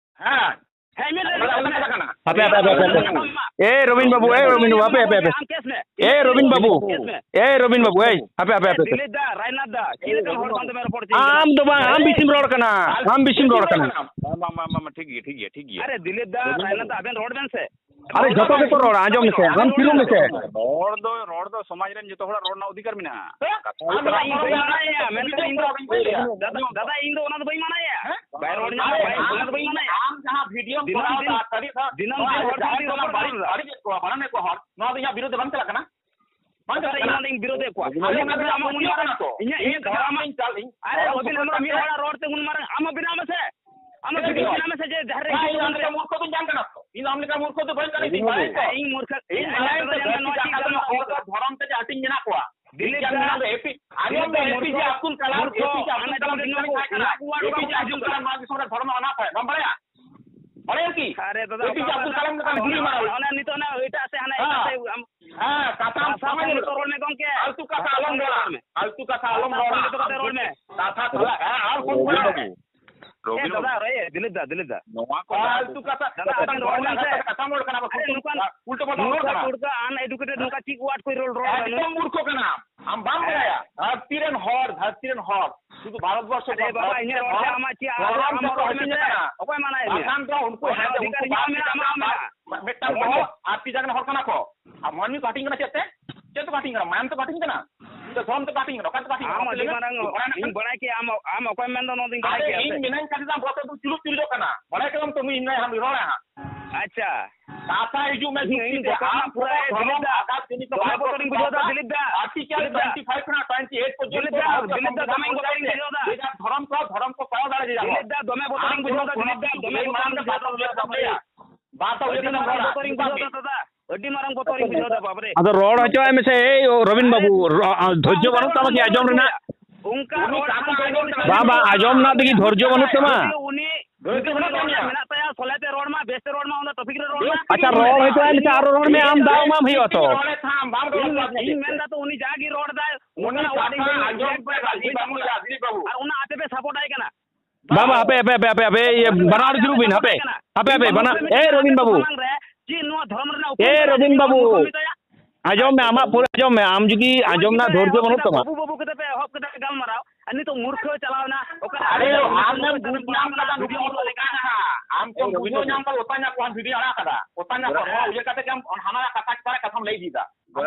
ᱦᱮᱸ᱾ ᱦᱮᱸ, ᱤᱢᱤᱰᱤᱭᱮᱴ ᱚᱱᱟ ᱠᱮᱥ ᱠᱟᱛᱷᱟ ᱢᱮ᱾ ᱠᱟᱱᱟ᱾ ᱦᱟᱯᱮ, ᱦᱟᱯᱮ, ᱦᱟᱯᱮ, ᱦᱟᱯᱮ, ᱦᱟᱯᱮ᱾ ᱮ ᱨᱚᱵᱤᱱ ᱵᱟᱹᱵᱩ, ᱮ ᱨᱚᱵᱤᱱ ᱵᱟᱹᱵᱩ, ᱦᱟᱯᱮ, ᱦᱟᱯᱮ, ᱦᱟᱯᱮ᱾ ᱟᱢ ᱠᱮᱥ ᱢᱮ᱾ ᱮ ᱨᱚᱵᱤᱱ ᱵᱟᱹᱵᱩ, ᱠᱮᱥ ᱢᱮ᱾ ᱮ ᱨᱚᱵᱤᱱ ᱵᱟᱹᱵᱩ, ᱮᱭ, ᱦᱟᱯᱮ, ᱦᱟᱯᱮ, ᱦᱟᱯᱮ, ᱦᱟᱯᱮ᱾ ᱫᱤᱞᱤᱯ ᱫᱟ, ᱨᱟᱭᱱᱟᱛᱷ ᱫᱟ, ᱪᱮᱫ ᱞᱮᱠᱟᱱ ᱦᱚᱲ ᱠᱟᱱ ᱛᱟᱵᱮᱱ ᱨᱚᱯᱚᱲ ᱦᱚᱪᱚᱭᱮᱫ ᱟᱢ ᱠᱟᱱᱟ? ᱫᱚ ᱵᱟᱝ, ᱟᱢ ᱵᱮᱥᱤᱢ ᱨᱚᱲ ᱠᱟᱱᱟ, ᱟᱢ ᱵᱮᱥᱤᱢ ᱨᱚᱲ ᱠᱟᱱᱟ᱾ ᱵᱟᱝ, ᱵᱟᱝ, ᱵᱟᱝ, ᱵᱟᱝ, ᱴᱷᱤᱠ ᱜᱮᱭᱟ, ᱴᱷᱤᱠ ᱜᱮᱭᱟ, ᱴᱷᱤᱠ ᱜᱮᱭᱟ᱾ ᱟᱨᱮ ᱫᱤᱞᱤᱯ ᱫᱟ, ᱨᱚᱵᱤᱱ ᱨᱟᱭᱱᱟᱛᱷ ᱫᱟ, ᱵᱟᱹᱵᱩ᱾ ᱟᱵᱮᱱ ᱨᱚᱲ ᱵᱮᱱ ᱥᱮ᱾ ᱟᱨᱮ, ᱡᱚᱛᱚ ᱜᱮᱠᱚ ᱨᱚᱲᱟ, ᱟᱸᱡᱚᱢ ᱢᱮᱥᱮ, ᱟᱢ ᱛᱤᱨᱩᱵ ᱢᱮᱥᱮ᱾ ᱨᱚᱲ ᱫᱚ, ᱨᱚᱲ ᱫᱚ ᱥᱚᱢᱟᱡᱽ ᱨᱮᱱ ᱡᱚᱛᱚ ᱦᱚᱲᱟᱜ ᱨᱚᱲ ᱨᱮᱱᱟᱜ ᱚᱫᱷᱤᱠᱟᱨ ᱢᱮᱱᱟᱜᱼᱟ᱾ ᱦᱮᱸ? ᱠᱟᱛᱷᱟ ᱟᱢ ᱦᱩᱭᱩᱜ ᱫᱚ ᱠᱟᱱᱟ, ᱤᱧ ᱫᱚ ᱵᱟᱹᱧ ᱢᱟᱱᱟᱭᱮᱭᱟ, ᱢᱮᱱᱠᱷᱟᱱ ᱤᱧ ᱫᱚ, ᱫᱟᱫᱟ, ᱫᱟᱫᱟ, ᱤᱧ ᱫᱚ ᱚᱱᱟ ᱫᱚ ᱵᱟᱹᱧ ᱢᱟᱱᱟᱭᱮᱭᱟ᱾ ᱦᱮᱸ? ᱵᱟᱭ ᱨᱚᱲ ᱧᱟᱢᱟ, ᱟᱨᱮ, ᱵᱟᱭ, ᱟᱢ, ᱚᱱᱟ ᱫᱚ ᱵᱟᱹᱧ ᱢᱟᱱᱟᱭᱟ᱾ ᱟᱢ ᱡᱟᱦᱟᱸ ᱵᱷᱤᱰᱤᱭᱳᱢ ᱫᱤᱱᱟᱹᱢ ᱠᱚᱨᱟᱣ ᱫᱤᱱ, ᱮᱫᱟ, ᱥᱟᱹᱨᱤ ᱥᱟᱹᱨᱤ ᱫᱤᱱᱟᱹᱢ ᱱᱚᱣᱟ ᱫᱤᱱ ᱦᱚᱲ ᱡᱟᱦᱟᱸᱭ ᱥᱟᱶᱛᱮ ᱠᱚ ᱨᱚᱲ ᱵᱟᱹᱲᱤᱡ, ᱠᱟᱱᱟ᱾ ᱵᱟᱹᱲᱤᱡᱮᱫ ᱠᱚᱣᱟ, ᱵᱟᱱᱟᱢᱮᱫ ᱠᱚᱣᱟ ᱦᱚᱲ, ᱱᱚᱣᱟ ᱫᱚ ᱤᱧᱟᱹᱜ ᱵᱤᱨᱩᱫᱷ ᱨᱮ ᱵᱟᱝ ᱪᱟᱞᱟᱜ ᱠᱟᱱᱟ? ᱵᱟᱝ ᱪᱟᱞᱟᱜ ᱠᱟᱱᱟ? ᱤᱧ ᱚᱱᱟᱧ ᱵᱤᱨᱩᱫᱷ ᱮᱫ ᱠᱚᱣᱟ᱾ ᱟᱞᱮ ᱤᱧᱟᱹᱜ ᱠᱟᱛᱷᱟ ᱟᱢ ᱩᱱ ᱢᱟᱨᱟᱝ, ᱠᱟᱱᱟ ᱛᱚ᱾ ᱤᱧᱟᱹᱜ, ᱤᱧᱟᱹᱜ ᱤᱧ ᱠᱟᱛᱷᱟ ᱫᱷᱚᱨᱚᱢ ᱟᱢᱟᱜ, ᱤᱧ ᱪᱟᱞ-, ᱤᱧ ᱟᱨᱮ ᱫᱷᱚᱨᱚᱢ ᱨᱚᱵᱤᱱ ᱥᱚᱯᱚᱨᱴ ᱦᱮᱢᱵᱨᱚᱢ ᱢᱤᱫ ᱠᱟᱛᱮ ᱦᱚᱲᱟᱜ ᱨᱚᱲ ᱛᱮ ᱩᱱ ᱢᱟᱨᱟᱝ, ᱟᱢᱟᱜ ᱵᱮᱱᱟᱣ ᱢᱮᱥᱮ᱾ ᱟᱢᱟᱜ ᱪᱮᱫ ᱵᱤᱨᱩᱫᱷ ᱵᱮᱱᱟᱣ ᱵᱮᱱᱟᱣ ᱢᱮᱥᱮ ᱡᱮ ᱡᱟᱦᱟᱸ ᱨᱮ ᱵᱟᱝ, ᱤᱧ ᱫᱚ ᱟᱢ ᱞᱮᱠᱟ ᱢᱩᱨᱠᱷᱚ ᱫᱚᱧ ᱵᱟᱝ ᱠᱟᱱᱟ ᱛᱚ᱾ ᱤᱧ ᱫᱚ ᱟᱢ ᱞᱮᱠᱟ ᱢᱩᱨᱠᱷᱚ ᱫᱚ ᱵᱟᱹᱧ ᱠᱟᱱᱟ, ᱤᱧ ᱵᱟᱲᱟᱭ ᱛᱚ᱾ ᱤᱧ ᱢᱩᱨᱠᱷᱚ, ᱤᱧ ᱤᱧ ᱵᱟᱲᱟᱭ ᱛᱚ, ᱢᱩᱨᱠᱷᱚ ᱡᱟᱦᱟᱸ ᱫᱚ ᱱᱚᱣᱟ ᱪᱮᱫ ᱠᱟᱱᱟ, ᱦᱚᱲ ᱫᱚ ᱫᱷᱚᱨᱚᱢ ᱛᱮᱜᱮ ᱦᱟᱹᱴᱤᱧ ᱢᱮᱱᱟᱜ ᱠᱚᱣᱟ᱾ ᱫᱤᱞᱤᱯ ᱫᱟ, ᱵᱤᱜᱽᱜᱟᱱ ᱢᱮᱱᱟᱜ ᱫᱚ ᱮ ᱯᱤ, ᱟᱸᱡᱚᱢ ᱢᱮ, ᱢᱩᱨᱠᱷᱚ, ᱮ ᱯᱤ ᱡᱮ ᱢᱩᱨᱠᱷᱚ, ᱟᱵᱫᱩᱞ ᱠᱟᱞᱟᱢ, ᱟᱱᱟ ᱮ ᱯᱤ ᱡᱮ ᱟᱵᱫᱩᱞ ᱠᱟᱞᱟᱢ ᱡᱟᱦᱟᱸᱭ ᱠᱟᱱᱟ, ᱱᱚᱣᱟ ᱠᱚ ᱮ ᱯᱤ ᱡᱮ ᱟᱵᱫᱩᱞ ᱠᱟᱞᱟᱢ ᱱᱚᱣᱟ ᱫᱤᱥᱚᱢ ᱨᱮ ᱫᱷᱚᱨᱚᱢ ᱮ ᱢᱟᱱᱟᱣ ᱛᱟᱦᱮᱸᱫ, ᱵᱟᱢ ᱵᱟᱲᱟᱭᱟ? ᱵᱟᱲᱟᱭᱟᱢ ᱠᱤ? ᱟᱨᱮ ᱫᱟᱫᱟ, ᱮ ᱯᱤ ᱡᱮ ᱟᱵᱫᱩᱞ ᱠᱟᱞᱟᱢ ᱞᱮᱠᱟᱱ ᱜᱩᱨᱤ ᱢᱟᱨᱟᱣ᱾ ᱚᱱᱟ ᱱᱤᱛᱚᱜ ᱚᱱᱟ ᱮᱴᱟᱜ ᱥᱮᱫ ᱦᱟᱱᱟ ᱮᱴᱟᱜ ᱦᱮᱸ᱾ ᱥᱮᱫ ᱟᱢ ᱦᱮᱸ, ᱠᱟᱛᱷᱟ ᱵᱟᱝ ᱥᱟᱢᱟᱡᱽ ᱟᱸᱡᱚᱢ ᱨᱮ᱾ ᱱᱤᱛᱚᱜ ᱨᱚᱲ ᱢᱮ ᱜᱚᱝᱠᱮ᱾ ᱯᱷᱟᱞᱛᱩ ᱠᱟᱛᱷᱟ ᱟᱞᱚᱢ ᱨᱚᱲᱟ᱾ ᱨᱚᱲ ᱢᱮ᱾ ᱯᱷᱟᱞᱛᱩ ᱠᱟᱛᱷᱟ ᱟᱞᱚᱢ ᱨᱚᱲᱟ᱾ ᱡᱚᱛᱚ ᱠᱟᱛᱷᱟ ᱨᱚᱲ ᱢᱮ᱾ ᱠᱟᱛᱷᱟ ᱛᱟᱞᱟ, ᱦᱮᱸ, ᱟᱨ ᱯᱷᱳᱱ ᱨᱚᱵᱤᱱ ᱠᱚᱨᱮ᱾ ᱵᱟᱹᱵᱩ, ᱮ ᱨᱚᱵᱤᱱ ᱫᱟᱫᱟ, ᱵᱟᱹᱵᱩ᱾ ᱨᱮ, ᱫᱤᱞᱤᱯ ᱫᱟ, ᱫᱤᱞᱤᱯ ᱫᱟ᱾ ᱱᱚᱣᱟ ᱠᱚ ᱯᱷᱟᱞᱛᱩ ᱠᱟᱛᱷᱟ, ᱫᱟᱫᱟ, ᱟᱵᱮᱱ ᱨᱚᱲ ᱵᱮᱱ ᱥᱮ᱾ ᱠᱟᱛᱷᱟ ᱢᱚᱲ ᱠᱟᱱᱟ, ᱟᱨᱮ, ᱱᱚᱝᱠᱟᱱ ᱩᱞᱴᱟᱹ ᱯᱟᱞᱴᱟ ᱨᱚᱲ ᱢᱩᱨᱠᱷ ᱠᱟᱱᱟ᱾ ᱴᱩᱲᱠᱟ, uneducated, ᱱᱚᱝᱠᱟ ᱪᱮᱫ word ᱠᱚᱭ ᱨᱚᱲ, ᱨᱚᱲ ᱮᱫᱟ ᱱᱩᱭ? ᱮᱠᱫᱚᱢ ᱢᱩᱨᱠᱷᱚ ᱠᱟᱱᱟᱢ, ᱟᱢ ᱵᱟᱢ ᱵᱟᱲᱟᱭᱟ᱾ ᱫᱷᱟᱹᱨᱛᱤ ᱨᱮᱱ ᱦᱚᱲ, ᱫᱷᱟᱹᱨᱛᱤ ᱨᱮᱱ ᱦᱚᱲ, ᱥᱩᱫᱷᱩ ᱵᱷᱟᱨᱚᱛ ᱵᱚᱨᱥᱚ ᱟᱨᱮ ᱵᱟᱵᱟ, ᱤᱧᱟᱹᱜ ᱨᱚᱲ ᱛᱮ ᱟᱢᱟᱜ ᱪᱮᱫ, ᱟᱢ ᱫᱷᱚᱨᱚᱢ ᱨᱚᱲ ᱛᱮᱠᱚ ᱢᱮ ᱦᱟᱹᱴᱤᱧ ᱥᱮ᱾ ᱟᱠᱟᱱᱟ᱾ ᱚᱠᱚᱭ ᱢᱟᱱᱟᱭᱮᱫ ᱢᱮᱭᱟ? ᱵᱟᱠᱷᱟᱱ ᱫᱚ ᱩᱱᱠᱩ ᱚᱱᱟ ᱦᱮᱸᱫᱮ ᱚᱫᱷᱤᱠᱟᱨ ᱩᱱᱠᱩ ᱤᱧᱟᱹᱜ ᱵᱟᱨ ᱢᱮᱱᱟᱜᱼᱟ, ᱟᱢᱟᱜ ᱢᱮᱱᱟᱜᱼᱟ᱾ ᱢᱤᱫᱴᱟᱝ ᱵᱚᱦᱚᱜ ᱟᱨ ᱛᱤ ᱡᱟᱸᱜᱟ ᱨᱮᱱ ᱦᱚᱲ ᱠᱟᱱᱟ ᱠᱚ᱾ ᱟᱨ ᱢᱟᱹᱱᱢᱤ ᱠᱚ ᱦᱟᱹᱴᱤᱧ ᱠᱟᱱᱟ ᱪᱮᱫ ᱛᱮ? ᱪᱮᱫ ᱛᱮᱠᱚ ᱦᱟᱹᱴᱤᱧ ᱠᱟᱱᱟ? ᱢᱟᱭᱟᱢ ᱛᱮᱠᱚ ᱦᱟᱹᱴᱤᱧ ᱠᱟᱱᱟ? ᱥᱮ ᱫᱷᱚᱨᱚᱢ ᱛᱮᱠᱚ ᱦᱟᱹᱴᱤᱧ ᱠᱟᱱᱟ? ᱚᱠᱟ ᱛᱮᱠᱚ ᱦᱟᱹᱴᱤᱧ ᱠᱟᱱᱟ? ᱟᱢ ᱟᱹᱰᱤ ᱢᱟᱨᱟᱝ, ᱤᱧ ᱵᱟᱲᱟᱭ ᱠᱮᱫ ᱟᱢ, ᱟᱢ ᱚᱠᱚᱭᱮᱢ ᱢᱮᱱᱫᱟ ᱱᱚᱣᱟ ᱫᱚᱧ ᱵᱟᱲᱟᱭ ᱟᱨᱮ ᱠᱮᱫ ᱤᱧ ᱥᱮ᱾ ᱢᱮᱱᱟᱹᱧ ᱠᱷᱟᱹᱛᱤᱨ ᱛᱮ ᱟᱢ ᱵᱚᱛᱚᱨ ᱫᱚ ᱪᱩᱞᱩᱜ ᱪᱩᱞᱩᱜᱚᱜ ᱠᱟᱱᱟ᱾ ᱵᱟᱲᱟᱭ ᱠᱮᱫᱟᱢ ᱛᱚ ᱱᱩᱭ ᱤᱧ ᱦᱟᱸᱜ ᱨᱚᱲᱟ ᱦᱟᱸᱜ᱾ ᱟᱪᱪᱷᱟ᱾ ᱠᱟᱛᱷᱟ ᱦᱤᱡᱩᱜ ᱢᱮ ᱤᱧ ᱪᱩᱠᱛᱤ ᱛᱮ᱾ ᱯᱩᱨᱟᱹ ᱟᱢ ᱯᱩᱨᱟᱹ ᱫᱤᱞᱤᱯ ᱫᱟ, ᱟᱜᱟᱛ ᱡᱤᱱᱤᱥ ᱫᱚ ᱫᱚᱢᱮ ᱵᱟᱝ ᱵᱚᱛᱚᱨᱤᱧ ᱵᱩᱡᱷᱟᱹᱣ ᱫᱟ ᱫᱤᱞᱤᱯ ᱫᱟ᱾ Article ᱫᱤᱞᱤᱯ ᱫᱟ᱾ Twenty five ᱠᱷᱚᱱᱟᱜ twenty eight ᱯᱚᱨᱡᱚᱱᱛᱚ ᱫᱤᱞᱤᱯ ᱫᱟ, ᱵᱷᱟᱨᱚᱛ ᱫᱤᱞᱤᱯ ᱫᱟ, ᱥᱚᱝᱵᱤᱫᱷᱟᱱ ᱫᱚᱢᱮ ᱵᱚᱛᱚᱨᱤᱧ ᱵᱩᱡᱷᱟᱹᱣ ᱫᱟ᱾ ᱡᱮ ᱡᱟᱨ ᱫᱷᱚᱨᱚᱢ ᱠᱚ, ᱫᱷᱚᱨᱚᱢ ᱠᱚ ᱠᱚᱭᱚᱜ ᱫᱟᱲᱮ ᱡᱮ ᱡᱟᱨ ᱫᱤᱞᱤᱯ ᱫᱟ, ᱫᱚᱢᱮ ᱵᱚᱛᱚᱨᱤᱧ ᱵᱩᱡᱷᱟᱹᱣ ᱫᱟ ᱫᱤᱞᱤᱯ ᱫᱟ, ᱫᱚᱢᱮ ᱵᱚᱛᱚᱨᱤᱧ ᱵᱩᱡᱷᱟᱹᱣ ᱫᱟ᱾ ᱵᱟᱨ ᱫᱷᱟᱣ ᱟᱹᱰᱤ ᱩᱭᱦᱟᱹᱨ ᱢᱟᱨᱟᱝ ᱠᱟᱛᱮ ᱵᱚᱛᱚᱨᱤᱧ ᱵᱩᱡᱷᱟᱹᱣ ᱫᱟ ᱫᱟᱫᱟ, ᱟᱹᱰᱤ ᱢᱟᱨᱟᱝ ᱵᱚᱛᱚᱨᱤᱧ ᱵᱩᱡᱷᱟᱹᱣ ᱫᱟ ᱵᱟᱵᱨᱮ᱾ ᱟᱫᱚ ᱨᱚᱲ ᱦᱚᱪᱚᱣᱟᱭ ᱢᱮᱥᱮ, ᱮᱭ ᱨᱚᱵᱤᱱ ᱵᱟᱵᱩ, ᱨᱚ-, ᱟ, ᱫᱷᱳᱨᱡᱚ ᱵᱟᱹᱱᱩᱜ ᱛᱟᱢᱟ ᱠᱤ ᱟᱸᱡᱚᱢ ᱨᱮᱱᱟᱜ? ᱚᱱᱠᱟ ᱩᱱᱤ ᱨᱚᱲ ᱠᱟᱛᱷᱟ ᱠᱷᱟᱱ ᱫᱚ ᱟᱸᱡᱚᱢ ᱵᱟᱝ, ᱵᱟᱝ, ᱟᱸᱡᱚᱢ ᱨᱮᱱᱟᱜ ᱛᱮᱜᱮ ᱫᱷᱳᱨᱡᱚ ᱵᱟᱹᱱᱩᱜ ᱛᱟᱢᱟ᱾ ᱡᱩᱫᱤ ᱩᱱᱤ, ᱫᱷᱳᱨᱡᱚ ᱡᱩᱫᱤ ᱵᱟᱹᱱᱩᱜ ᱨᱚᱲ ᱛᱟᱢᱟ᱾ ᱢᱮᱱᱟᱜ ᱛᱟᱭᱟ, ᱥᱚᱞᱦᱮ ᱛᱮ ᱨᱚᱲ ᱢᱟ, ᱵᱮᱥ ᱛᱮ ᱨᱚᱲ ᱢᱟ, ᱚᱱᱟ topic ᱨᱮ ᱨᱚᱲ ᱢᱟ᱾ ᱟᱪᱪᱷᱟ, ᱨᱚᱲ ᱦᱚᱪᱚᱣᱟᱭ ᱢᱮᱥᱮ, ᱟᱨᱚ ᱨᱚᱲ ᱢᱮ, ᱟᱢ ᱫᱟᱣ ᱮᱢᱟᱢ ᱦᱩᱭᱩᱜᱼᱟ ᱛᱚ᱾ ᱨᱚᱲᱮᱫ ᱛᱟᱢ, ᱵᱟᱢ ᱨᱚᱲ ᱤᱧ, ᱦᱚᱪᱚᱣᱟᱜ ᱤᱧ ᱠᱟᱱᱟ᱾ ᱢᱮᱱᱫᱟ ᱛᱚ, ᱩᱱᱤ ᱡᱟᱜᱮ ᱨᱚᱲ ᱫᱟᱭ, ᱩᱱᱤ ᱚᱱᱠᱟᱱᱟᱜ ᱠᱟᱛᱷᱟ ᱟᱸᱡᱚᱢ ᱯᱮ ᱨᱟᱡᱤ ᱵᱟᱹᱱᱩᱜ ᱭᱟ, ᱫᱤᱞᱤᱯ ᱵᱟᱹᱵᱩ᱾ ᱟᱨ ᱚᱱᱟ ᱟᱯᱮ ᱯᱮ support ᱟᱭ ᱠᱟᱱᱟ᱾ ᱵᱟᱝ, ᱵᱟᱝ, ᱦᱟᱯᱮ, ᱦᱟᱯᱮ, ᱦᱟᱯᱮ, ᱦᱟᱯᱮ, ᱤᱭᱟᱹ, ᱵᱟᱱᱟ ᱦᱚᱲ ᱫᱩᱲᱩᱵ ᱵᱤᱱ, ᱦᱟᱯᱮ᱾ ᱦᱟᱯᱮ, ᱦᱟᱯᱮ, ᱵᱟᱱᱟ-, ᱮ, ᱨᱚᱵᱤᱱ ᱵᱟᱹᱵᱩ᱾ ᱥᱟᱢᱟᱝ ᱨᱮ ᱪᱮᱫ ᱱᱚᱣᱟ ᱫᱷᱚᱨᱚᱢ ᱨᱮᱱᱟᱜ ᱩᱯᱚᱨ ᱮ, ᱨᱚᱵᱤᱱ ᱵᱟᱹᱵᱩ᱾ ᱢᱮᱛᱟᱭᱟ? ᱟᱸᱡᱚᱢ ᱢᱮ, ᱟᱢᱟᱜ ᱯᱩᱨᱟᱹ ᱟᱸᱡᱚᱢ ᱢᱮ, ᱟᱢ ᱡᱩᱫᱤ ᱟᱸᱡᱚᱢ ᱨᱮᱱᱟᱜ ᱫᱷᱳᱨᱡᱚ ᱵᱟᱹᱱᱩᱜ ᱛᱟᱢᱟ᱾ ᱵᱟᱹᱵᱩ, ᱵᱟᱹᱵᱩ ᱠᱟᱛᱮ ᱯᱮ ᱮᱦᱚᱵ ᱠᱮᱫᱟ ᱜᱟᱞᱢᱟᱨᱟᱣ, ᱟᱨ ᱱᱤᱛᱚᱜ ᱢᱩᱨᱠᱷᱟᱹ ᱪᱟᱞᱟᱣ ᱮᱱᱟ, ᱚᱠᱟ ᱟᱨᱮ, ᱟᱢᱮᱢ ᱵᱩᱡᱽ ᱧᱟᱢ ᱠᱟᱫᱟ, ᱱᱩᱠᱩ ᱠᱚ ᱞᱮᱠᱟ ᱱᱟᱦᱟᱜ᱾ ᱟᱢ ᱪᱮᱫ ᱮᱢ ᱵᱩᱡᱷᱟᱹᱣ ᱧᱟᱢ ᱠᱟᱫᱟ, ᱚᱠᱟ ᱧᱟᱢ ᱠᱚ video ᱟᱲᱟᱜ ᱠᱟᱫᱟ, ᱚᱠᱟ ᱧᱟᱢ ᱠᱚ, ᱱᱚᱣᱟ ᱩᱭᱦᱟᱹᱨ ᱠᱟᱛᱮ ᱜᱮ ᱟᱢ ᱦᱟᱱᱟ ᱠᱟᱛᱷᱟ ᱪᱮᱛᱟᱱ ᱨᱮ ᱠᱟᱛᱷᱟᱢ ᱞᱟᱹᱭ ᱤᱫᱤᱭᱮᱫᱟ᱾ ᱟᱢ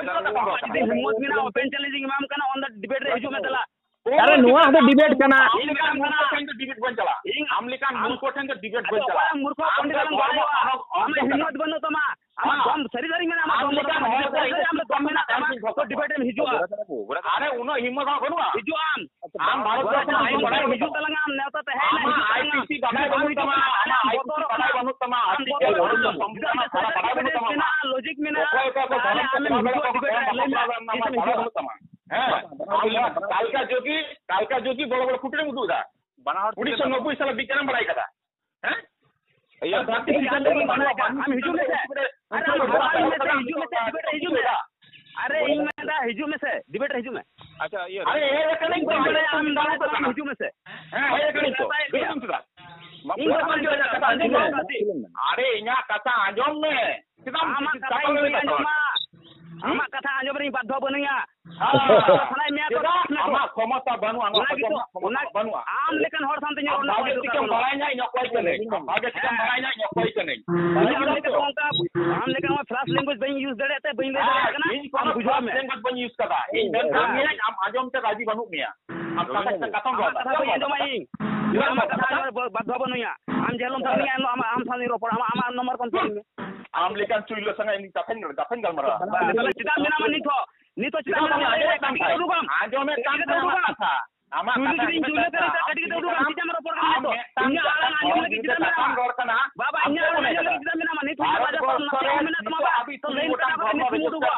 ᱡᱩᱫᱤ ᱦᱤᱢᱢᱚᱛ ᱢᱮᱱᱟᱜᱼᱟ, open challenge ᱤᱧ ᱮᱢᱟᱢ ᱠᱟᱱᱟ, on the debate ᱨᱮ ᱦᱤᱡᱩᱜ ᱢᱮ ᱫᱮᱞᱟ᱾ ᱟᱨᱮ, ᱱᱚᱣᱟ ᱦᱚᱸᱛᱚ debate ᱠᱟᱱᱟ᱾ ᱟᱢ ᱞᱮᱠᱟᱱ ᱢᱩᱨᱠᱷᱚ ᱴᱷᱮᱱ ᱫᱚ debate ᱵᱟᱹᱧ ᱪᱟᱞᱟᱜᱼᱟ᱾ ᱤᱧ ᱟᱢ ᱞᱮᱠᱟᱱ ᱢᱩᱨᱠᱷᱚ ᱴᱷᱮᱱ ᱫᱚ debate ᱟᱫᱚ ᱵᱟᱹᱧ ᱪᱟᱞᱟᱜᱼᱟ᱾ ᱚᱠᱚᱭ ᱢᱩᱨᱠᱷᱚ ᱟᱢ ᱯᱚᱱᱰᱤᱛ ᱫᱚ ᱟᱞᱚᱢ ᱜᱚᱲᱚ ᱜᱚᱲᱚᱭᱟ᱾ ᱟᱢᱟᱜ ᱦᱤᱢᱢᱚᱛ ᱵᱟᱹᱱᱩᱜ ᱛᱟᱢᱟ᱾ ᱟᱢᱟᱜ ᱦᱮᱸ᱾ ᱫᱚᱢ ᱥᱟᱹᱨᱤ ᱥᱟᱹᱨᱤ ᱢᱮᱱᱟᱜᱼᱟ, ᱟᱢᱟᱜ ᱟᱢ ᱫᱚᱢ ᱞᱮᱠᱟᱱ ᱦᱚᱲ ᱫᱚ ᱥᱟᱹᱨᱤ ᱥᱟᱹᱨᱤ ᱟᱢ ᱫᱚ ᱫᱚᱢ ᱢᱮᱱᱟᱜ ᱛᱟᱢᱟ᱾ ᱛᱚ debate ᱨᱮᱢ ᱦᱤᱡᱩᱜᱼᱟ᱾ ᱟᱨᱮ, ᱩᱱᱟᱹᱜ ᱦᱤᱢᱢᱚᱛ ᱦᱚᱸ ᱵᱟᱹᱱᱩᱜᱼᱟ᱾ ᱦᱤᱡᱩᱜ ᱟᱢ᱾ ᱟᱢ ᱵᱷᱟᱨᱚᱛ ᱵᱚᱨᱥᱚ ᱨᱮᱱᱟᱜ ᱟᱹᱭᱤᱱ ᱵᱟᱲᱟᱭ ᱵᱟᱹᱱᱩᱜ ᱛᱟᱢᱟ᱾ ᱦᱤᱡᱩᱜ ᱛᱟᱞᱟᱝ ᱟᱢ, ᱱᱮᱣᱛᱟ ᱛᱟᱦᱮᱸᱭᱮᱱᱟ, ᱟᱢᱟᱜ ᱦᱤᱡᱩᱜ ᱛᱟᱞᱟᱝ ᱟᱢ᱾ ᱟᱭ ᱯᱤ ᱥᱤ ᱵᱟᱰᱟᱭ ᱵᱟᱹᱱᱩᱜ ᱛᱟᱢᱟ, ᱟᱢᱟᱜ ᱟᱭ ᱯᱤ ᱥᱤ ᱵᱟᱰᱟᱭ ᱵᱟᱹᱱᱩᱜ ᱛᱟᱢᱟ, ᱟᱢ ᱟᱨᱴᱤᱠᱮᱞ ᱵᱚᱛᱚᱨᱚᱜ ᱵᱟᱹᱱᱩᱜ ᱛᱟᱢᱟ, ᱠᱟᱱᱟ, ᱟᱢ ᱵᱚᱛᱚᱨᱚᱜ ᱵᱟᱰᱟᱭ ᱵᱟᱹᱱᱩᱜ ᱠᱟᱱᱟ᱾ ᱛᱟᱢᱟ᱾ ᱢᱮᱱᱟᱜᱼᱟ, logic ᱢᱮᱱᱟᱜᱼᱟ᱾ ᱚᱠᱚᱭ ᱚᱠᱚᱭ ᱠᱚ ᱛᱟᱦᱚᱞᱮ ᱫᱷᱚᱨᱚᱢ ᱟᱢᱮᱢ ᱠᱚ ᱦᱤᱡᱩᱜᱼᱟ, ᱵᱟᱲᱟᱭ debate ᱨᱮ ᱵᱟᱹᱱᱩᱜ ᱞᱟᱹᱭ ᱢᱮ, ᱛᱟᱢᱟ, ᱛᱤᱥᱮᱢ ᱵᱟᱰᱟᱭ ᱦᱤᱡᱩᱜᱼᱟ? ᱵᱟᱹᱱᱩᱜ ᱛᱟᱢᱟ᱾ ᱦᱮᱸ, ᱟᱢ ᱠᱟᱞᱠᱟ ᱡᱳᱜᱤ, ᱠᱟᱞᱠᱟ ᱡᱳᱜᱤ ᱵᱚᱲᱚ ᱵᱚᱲᱚ ᱯᱷᱩᱴᱮᱡᱽ ᱮᱢ ᱩᱫᱩᱜ ᱮᱫᱟ᱾ ᱵᱟᱱᱟ ᱦᱚᱲ ᱩᱱᱤᱥᱥᱚ ᱱᱚᱵᱵᱳᱭ ᱥᱟᱞ ᱵᱤᱜᱽᱜᱟᱱᱮᱢ ᱵᱟᱲᱟᱭ ᱠᱟᱫᱟ᱾ ᱦᱮᱸ? ᱤᱭᱟᱹ, ᱟᱨ ᱫᱷᱟᱹᱨᱛᱤ ᱤᱧ ᱥᱤᱨᱡᱚᱱ ᱟᱸᱡᱚᱢ ᱫᱚ ᱵᱟᱹᱱᱩᱜᱼᱟ, ᱵᱟᱹᱱᱩᱜᱼᱟ᱾ ᱟᱢ ᱦᱤᱡᱩᱜ ᱢᱮᱥᱮ᱾ ᱟᱨᱮ, ᱟᱢ ᱦᱟᱨᱟ ᱤᱧ ᱢᱮᱥᱮ, ᱦᱤᱡᱩᱜ ᱢᱮᱥᱮ, debate ᱨᱮ ᱦᱤᱡᱩᱜ ᱢᱮ᱾ ᱟᱨᱮ, ᱤᱧ ᱢᱮᱱᱫᱟ, ᱦᱤᱡᱩᱜ ᱢᱮᱥᱮ, debate ᱨᱮ ᱦᱤᱡᱩᱜ ᱢᱮ᱾ ᱟᱪᱪᱷᱟ, ᱤᱭᱟᱹ, ᱟᱨᱮ, ᱦᱮᱡ ᱟᱠᱟᱱᱟᱹᱧ ᱛᱚ, ᱤᱧ ᱵᱟᱲᱟᱭᱟ, ᱟᱢ ᱫᱟᱲᱮ ᱛᱟᱢ, ᱦᱤᱡᱩᱜ ᱢᱮᱥᱮ᱾ ᱦᱮᱸ, ᱦᱮᱡ ᱟᱠᱟᱱᱟᱹᱧ ᱛᱚ᱾ ᱦᱤᱡᱩᱜ ᱢᱮ ᱪᱮᱫᱟᱜ? ᱤᱧ ᱫᱚ ᱵᱟᱹᱧ ᱟᱨᱮ, ᱤᱧᱟᱹᱜ ᱠᱟᱛᱷᱟ ᱟᱸᱡᱚᱢ ᱢᱮ᱾ ᱪᱮᱫᱟᱜ ᱟᱢᱟᱜ ᱠᱟᱛᱷᱟ ᱤᱧ ᱵᱟᱹᱧ ᱟᱸᱡᱚᱢᱟ᱾ ᱟᱢᱟᱜ ᱠᱟᱛᱷᱟ ᱟᱸᱡᱚᱢ ᱨᱮᱧ ᱵᱟᱫᱽᱫᱷᱚ ᱵᱟᱹᱱᱩᱧᱟ᱾ ᱦᱮᱸ᱾ ᱥᱟᱱᱟᱭ ᱢᱮᱭᱟ ᱛᱚ ᱪᱮᱫᱟᱜ? ᱟᱢᱟᱜ ᱠᱷᱚᱢᱚᱛᱟ ᱵᱟᱹᱱᱩᱜᱼᱟ, ᱱᱚᱣᱟ ᱚᱱᱟ ᱜᱮᱛᱚ, ᱚᱠᱚᱭ ᱠᱚ ᱚᱱᱟ ᱠᱷᱚᱢᱚᱛᱟ ᱵᱟᱹᱱᱩᱜᱼᱟ᱾ ᱟᱢ ᱞᱮᱠᱟᱱ ᱦᱚᱲ ᱥᱟᱶᱛᱮ ᱤᱧᱟᱹᱜ ᱟᱢ ᱨᱚᱲ ᱨᱮᱱᱟᱜ ᱵᱷᱟᱜᱮ ᱚᱠᱚᱭ ᱴᱷᱤᱠᱮᱢ ᱫᱚᱨᱠᱟᱨ ᱵᱟᱹᱱᱩᱜᱼᱟ᱾ ᱵᱟᱲᱟᱭ ᱧᱟ ᱤᱧ ᱚᱠᱚᱭ ᱠᱟᱹᱱᱟᱹᱧ᱾ ᱟᱢ ᱵᱷᱟᱜᱮ ᱤᱧ ᱴᱷᱤᱠᱮᱢ ᱚᱱᱠᱟ, ᱟᱢ ᱞᱮᱠᱟᱱ ᱚᱱᱟ ᱯᱷᱨᱟᱥ ᱞᱮᱝᱜᱩᱭᱮᱡᱽ ᱵᱟᱹᱧ ᱤᱭᱩᱡᱽ ᱫᱟᱲᱮᱭᱟᱜ ᱛᱮ ᱵᱟᱹᱧ ᱞᱟᱹᱭ ᱫᱟᱲᱮᱭᱟᱜ ᱠᱟᱱᱟ᱾ ᱤᱧ ᱟᱢ ᱠᱚᱱᱚ ᱵᱩᱡᱷᱟᱹᱣ ᱯᱷᱨᱟᱥ ᱢᱮ᱾ ᱞᱮᱝᱜᱩᱭᱮᱡᱽ ᱵᱟᱹᱧ ᱤᱭᱩᱡᱽ ᱠᱟᱫᱟ᱾ ᱤᱧ ᱢᱮᱱᱠᱷᱟᱱ ᱦᱮᱸ᱾ ᱢᱮᱭᱟᱹᱧ, ᱟᱢ ᱟᱸᱡᱚᱢ ᱛᱮ ᱨᱟᱡᱤ ᱵᱟᱹᱱᱩᱜ ᱢᱮᱭᱟ᱾ ᱟᱢ ᱠᱟᱛᱷᱟ, ᱠᱟᱛᱷᱟᱢ ᱟᱢᱟᱜ ᱨᱚᱲ ᱮᱫᱟ᱾ ᱠᱟᱛᱷᱟ ᱵᱟᱹᱧ ᱟᱸᱡᱚᱢᱟ ᱤᱧ᱾ ᱤᱧ ᱟᱢᱟᱜ ᱠᱟᱛᱷᱟ ᱟᱸᱡᱚᱢ ᱨᱮ ᱵᱟᱫᱽᱫᱷᱚ ᱵᱟᱹᱱᱩᱧᱟ᱾ ᱟᱢ ᱡᱮ ᱦᱤᱞᱳᱜ ᱛᱟᱦᱮᱱ ᱜᱮᱭᱟ, ᱮᱱᱦᱤᱞᱳᱜ ᱟᱢᱟᱜ, ᱟᱢ ᱥᱟᱶ ᱤᱧ ᱨᱚᱯᱚᱲᱟ, ᱟᱢᱟᱜ, ᱟᱢᱟᱜ ᱱᱚᱢᱵᱚᱨ ᱠᱚᱢ ᱯᱷᱳᱱ ᱤᱧ ᱢᱮ᱾ ᱟᱢ ᱞᱮᱠᱟᱱ ᱪᱩᱭᱞᱟᱹ ᱥᱟᱞᱟᱜ ᱤᱧ ᱠᱟᱛᱷᱟᱧ, ᱠᱟᱛᱷᱟᱧ ᱜᱟᱞᱢᱟᱨᱟᱣᱟ᱾ ᱵᱟᱝ, ᱛᱟᱦᱞᱮ ᱪᱮᱫᱟᱜ ᱢᱮᱱᱟᱢᱟ ᱱᱤᱛ ᱦᱚᱸ? ᱱᱤᱛ ᱦᱚᱸ ᱪᱮᱫᱟᱜ ᱪᱮᱫᱟᱜ ᱢᱮᱱᱟᱢᱟ? ᱵᱟᱢ ᱞᱟᱹᱭ ᱫᱟᱲᱮᱭᱟᱜ ᱠᱟᱱ ᱠᱟᱹᱴᱤᱡ ᱠᱷᱟᱱ? ᱩᱰᱩᱠᱟᱢ᱾ ᱟᱸᱡᱚᱢᱮᱫ ᱠᱟᱱ ᱠᱟᱹᱴᱤᱡ ᱠᱷᱟᱱ ᱩᱰᱩᱠᱟᱢ᱾ ᱟᱢᱟᱜ ᱠᱟᱛᱷᱟ᱾ ᱟᱢᱟᱜ ᱠᱩᱞᱦᱤ ᱠᱟᱛᱷᱟ ᱡᱩᱫᱤ ᱤᱧ ᱟᱸᱡᱚᱢᱮᱫ ᱪᱩᱭᱞᱟᱹ ᱠᱟᱱ ᱛᱮ ᱠᱷᱟᱱ᱾ ᱠᱟᱹᱴᱤᱡ ᱠᱟᱹᱴᱤᱡ ᱩᱰᱩᱠᱟᱢ, ᱪᱮᱫᱟᱜ ᱮᱢ ᱨᱚᱯᱚᱲ ᱠᱟᱱᱟ ᱟᱢ ᱱᱤᱛᱚᱜ? ᱢᱤᱫᱴᱟᱝ ᱤᱧᱟᱹᱜ ᱟᱲᱟᱝ ᱟᱸᱡᱚᱢ ᱞᱟᱹᱜᱤᱫ ᱪᱮᱫᱟᱜ ᱢᱮᱱᱟᱢᱟ? ᱱᱤᱛ ᱦᱚᱸ ᱵᱟᱡᱟᱨ ᱠᱚᱨᱮ ᱱᱟᱥᱮᱭᱟᱜ ᱢᱮᱱᱟᱜ ᱛᱟᱢᱟ ᱵᱟᱝ? ᱛᱚ ᱞᱟᱹᱭ ᱢᱮ, ᱠᱟᱛᱷᱟ ᱠᱚᱨᱮ ᱢᱮᱥᱮᱡᱽ ᱮᱢ ᱩᱰᱩᱠᱟ᱾